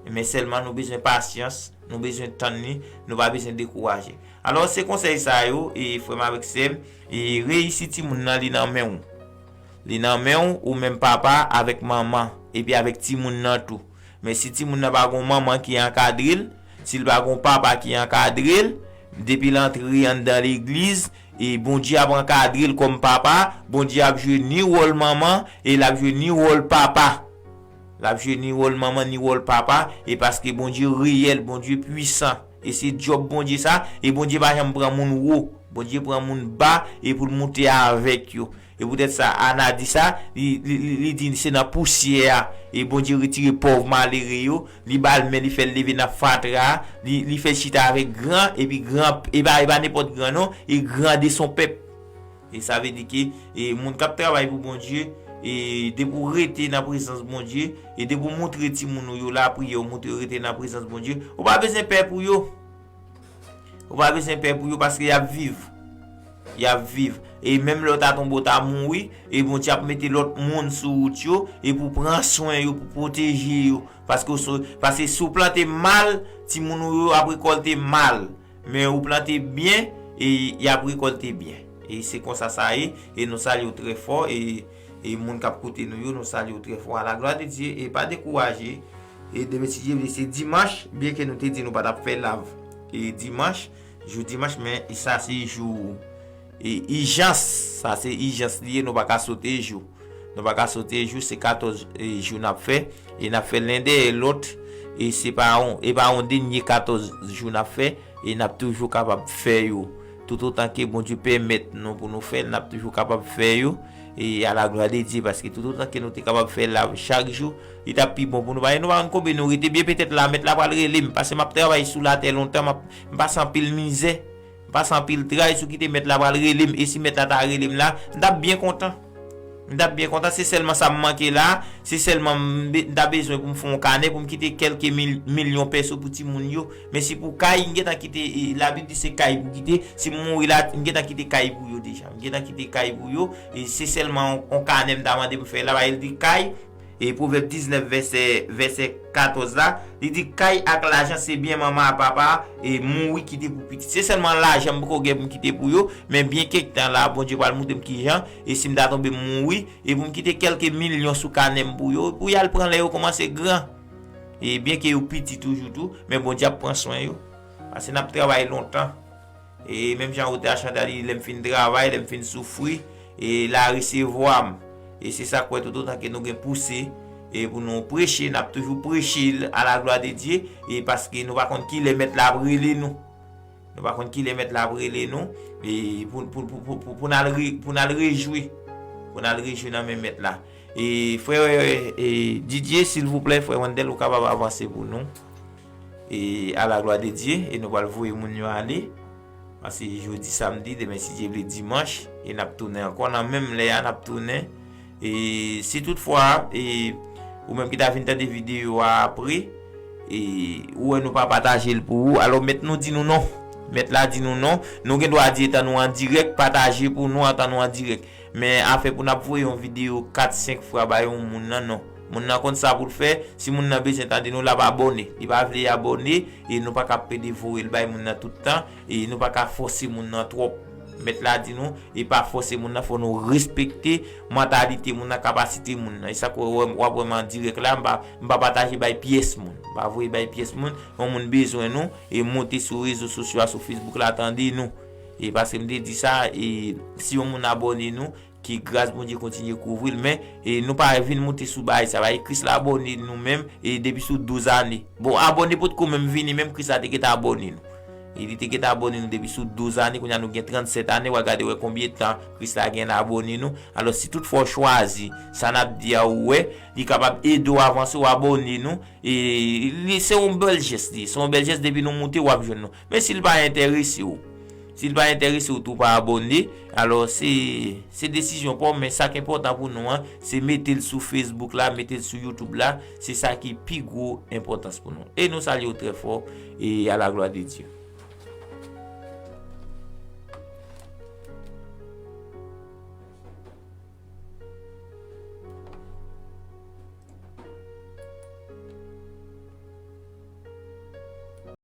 Men sèlman nou bezwen pasyans, nou bezwen tann li, nou pa bezwen dekouraje. Alò, se konsèy sa yo, e frè m avèk sè m, e reyisi timoun nan li nan men w. Li nan men w, ou menm papa avèk manman, epi avèk timoun nan tou. Men si timoun nan pa gon manman ki ankadre l, si l pa gon papa ki ankadre l, depi l antre anndan legliz, e Bondye ap ankadre l kòm papa, Bondye ap jwe ni wòl manman, e l ap jwe ni wòl papa. L ap jwe ni wòl manman, ni wòl papa, e paske Bondye reyèl, Bondye pwisan. E se djòb Bondye sa, e Bondye pa janm pran moun wo. Bondye pran moun ba, e pou l moute avèk yo. E poutèt sa, Ana di sa, li, li, li, li di se nan pousyè a, e Bondye retire pòv malere yo, li ba l men, li fè l leve nan fatra a, li, li fè l chita avèk gran, epi gran, e pa, e pa nenpòt gran non, e gran de son pèp. E sa vle di ke, e moun k ap travay pou Bondye, e depi w rete nan prezans Bondye, e depi w montre timoun ou yo lapriyè, w montre yo rete nan prezans Bondye, ou pa bezwen pè pou yo. Ou pa bezwen pè pou yo paske y ap viv. Y ap viv. E menm lè w ta tonbe, w ta mouri, e Bondye ap mete lòt moun sou wout yo, e pou pran swen yo, pou pwoteje yo. Paske w so-, paske si w plante mal, timoun ou yo ap rekòlte mal. Men ou plante byen, e y ap rekòlte byen. E se konsa sa ye, e nou salye w trè fò, e, e moun k ap koute nou yo, nou salye w trè fò. A la glwa de Dye, e pa dekouraje. E demen si Dye vle, se dimanch, byenke nou te di nou pa t ap fè live, e dimanch, jou dimanch, men sa se jou, e ijans, sa se ijans li ye, nou pa ka sote jou. Nou pa ka sote jou, se katòz, e, jou n ap fè, e n ap fè len dèyè lòt, e se pa yon, e pa yon dènye katòz jou n ap fè, e n ap toujou kapab fè yo. Toutotan ke Bondye pèmèt nou pou nou fè l, n ap toujou kapab fè yo. E a la glwa de Dye, paske toutotan ke nou te kapab fè live chak jou, li t ap pi bon pou nou. Paske nou pa konn konbyen nou rete, byen petèt la, mèt la pral rele m, paske m ap travay sou latè lontan, m ap, m pase anpil mizè, m pase anpil tray, si w kite mèt la pral rele m, e si mèt la ta rele m la, m t ap byen kontan. M t ap byen kontan, se sèlman sa m manke la, se sèlman m be-, m ta bezwen pou m fè yon kanè, pou m kite kèlke mil-, milyon pèso pou timoun yo. Men si pou kay, m gentan kite, e, Labib di se kay pou kite, si m mouri la, m gentan kite kay pou yo deja. M gentan kite kay pou yo, e se sèlman yon, yon kanè m ta mande pou fè la, paske l di kay, e Pwovèb diznèf vèsè, vèsè katòz la, li di, kay ak lajan se byen manman ak papa, e mouri kite pou pitit. Se sèlman lajan m poko gen pou m kite pou yo, men byen kèk tan la, Bondye pral montre m kijan, e si m ta tonbe m mouri, e pou m kite kèlke milyon sou kanè m pou yo, pou y al pran lè yo kòmanse gran. E byenke yo piti toujou tou, men Bondye ap pran swen yo. Paske n ap travay lontan. E menm jan otè a chante a, li di, lè m fin travay, lè m fin soufri, e l a resevwa m. E se sa k fè toutotan ke nou gen pouse, e pou nou preche, n ap toujou preche l a la glwa de Dye, e paske nou pa konn kilè mèt la ap rele nou. Nou pa konn kilè mèt la ap rele nou, e pou, pou, pou, pou, pou, pou n al re-, pou n al rejwi, pou n al rejwi nan men mèt la. E frè, e, Didier, silvouplè, frè Wendell, ou kapab avanse pou nou. E a la glwa de Dye, e nou pral voye moun yo ale. Paske jodi samdi, demen si Dye vle dimanch, e n ap tounen ankò nan menm lè a, n ap tounen. E si toutfwa, e ou menm ki ta vin tande videyo a apre, e ou wè nou pa pataje l pou ou, alò mèt nou di nou non. Mèt la di nou non. Nou gen dwa di etan nou an dirèk, pataje pou nou etan nou an dirèk. Men afè pou n ap voye yon videyo kat, senk fwa bay yon moun nan, non. Moun nan konn sa pou l fè. Si moun nan bezwen tande nou, l ap abòne. Li pa vle abòne, e nou pa ka ap pede voye l bay moun nan tout tan, e nou pa ka fòse moun nan twòp. Mèt la di nou, e pa fòse moun nan, fò nou respekte mantalite moun nan, kapasite moun nan. E sa k w ap wè m an dirèk la, m pa, m pa pataje bay pyès moun. M pa voye bay pyès moun. Yon moun bezwen nou, e monte sou rezo sosyo a, sou Facebook la, tande nou. E paske m te di sa, e si yon moun abòne nou, ke gras Bondye kontinye kouvri l, men e nou pa vin moute sou bagay sa. Bagay Kris la abòne nou menm, e depi sou douz ane. Bon, abòne potko menm vini, menm Kris la te gentan abòne nou. E li te gentan abòne nou depi sou douz ane, kounye a nou gen trannsèt ane, w a gade wè konbyen tan Kris la gen abòne nou. Alò, si toutfwa w chwazi sa n ap di a, ou wè, li kapab ede w avanse, w abòne nou. E li se yon bèl jès li. Se yon bèl jès, depi nou moute, w ap jwenn nou. Men si l pa enterese w, si l pa enterese w tou, pa abòne. Alò, se, se desizyon pa w, men sa k enpòtan pou nou an, se mete l sou Facebook la, mete l sou YouTube la. Se sa ki pi gwo enpòtans pou nou. E nou salye w trè fò, e a la glwa de Dye.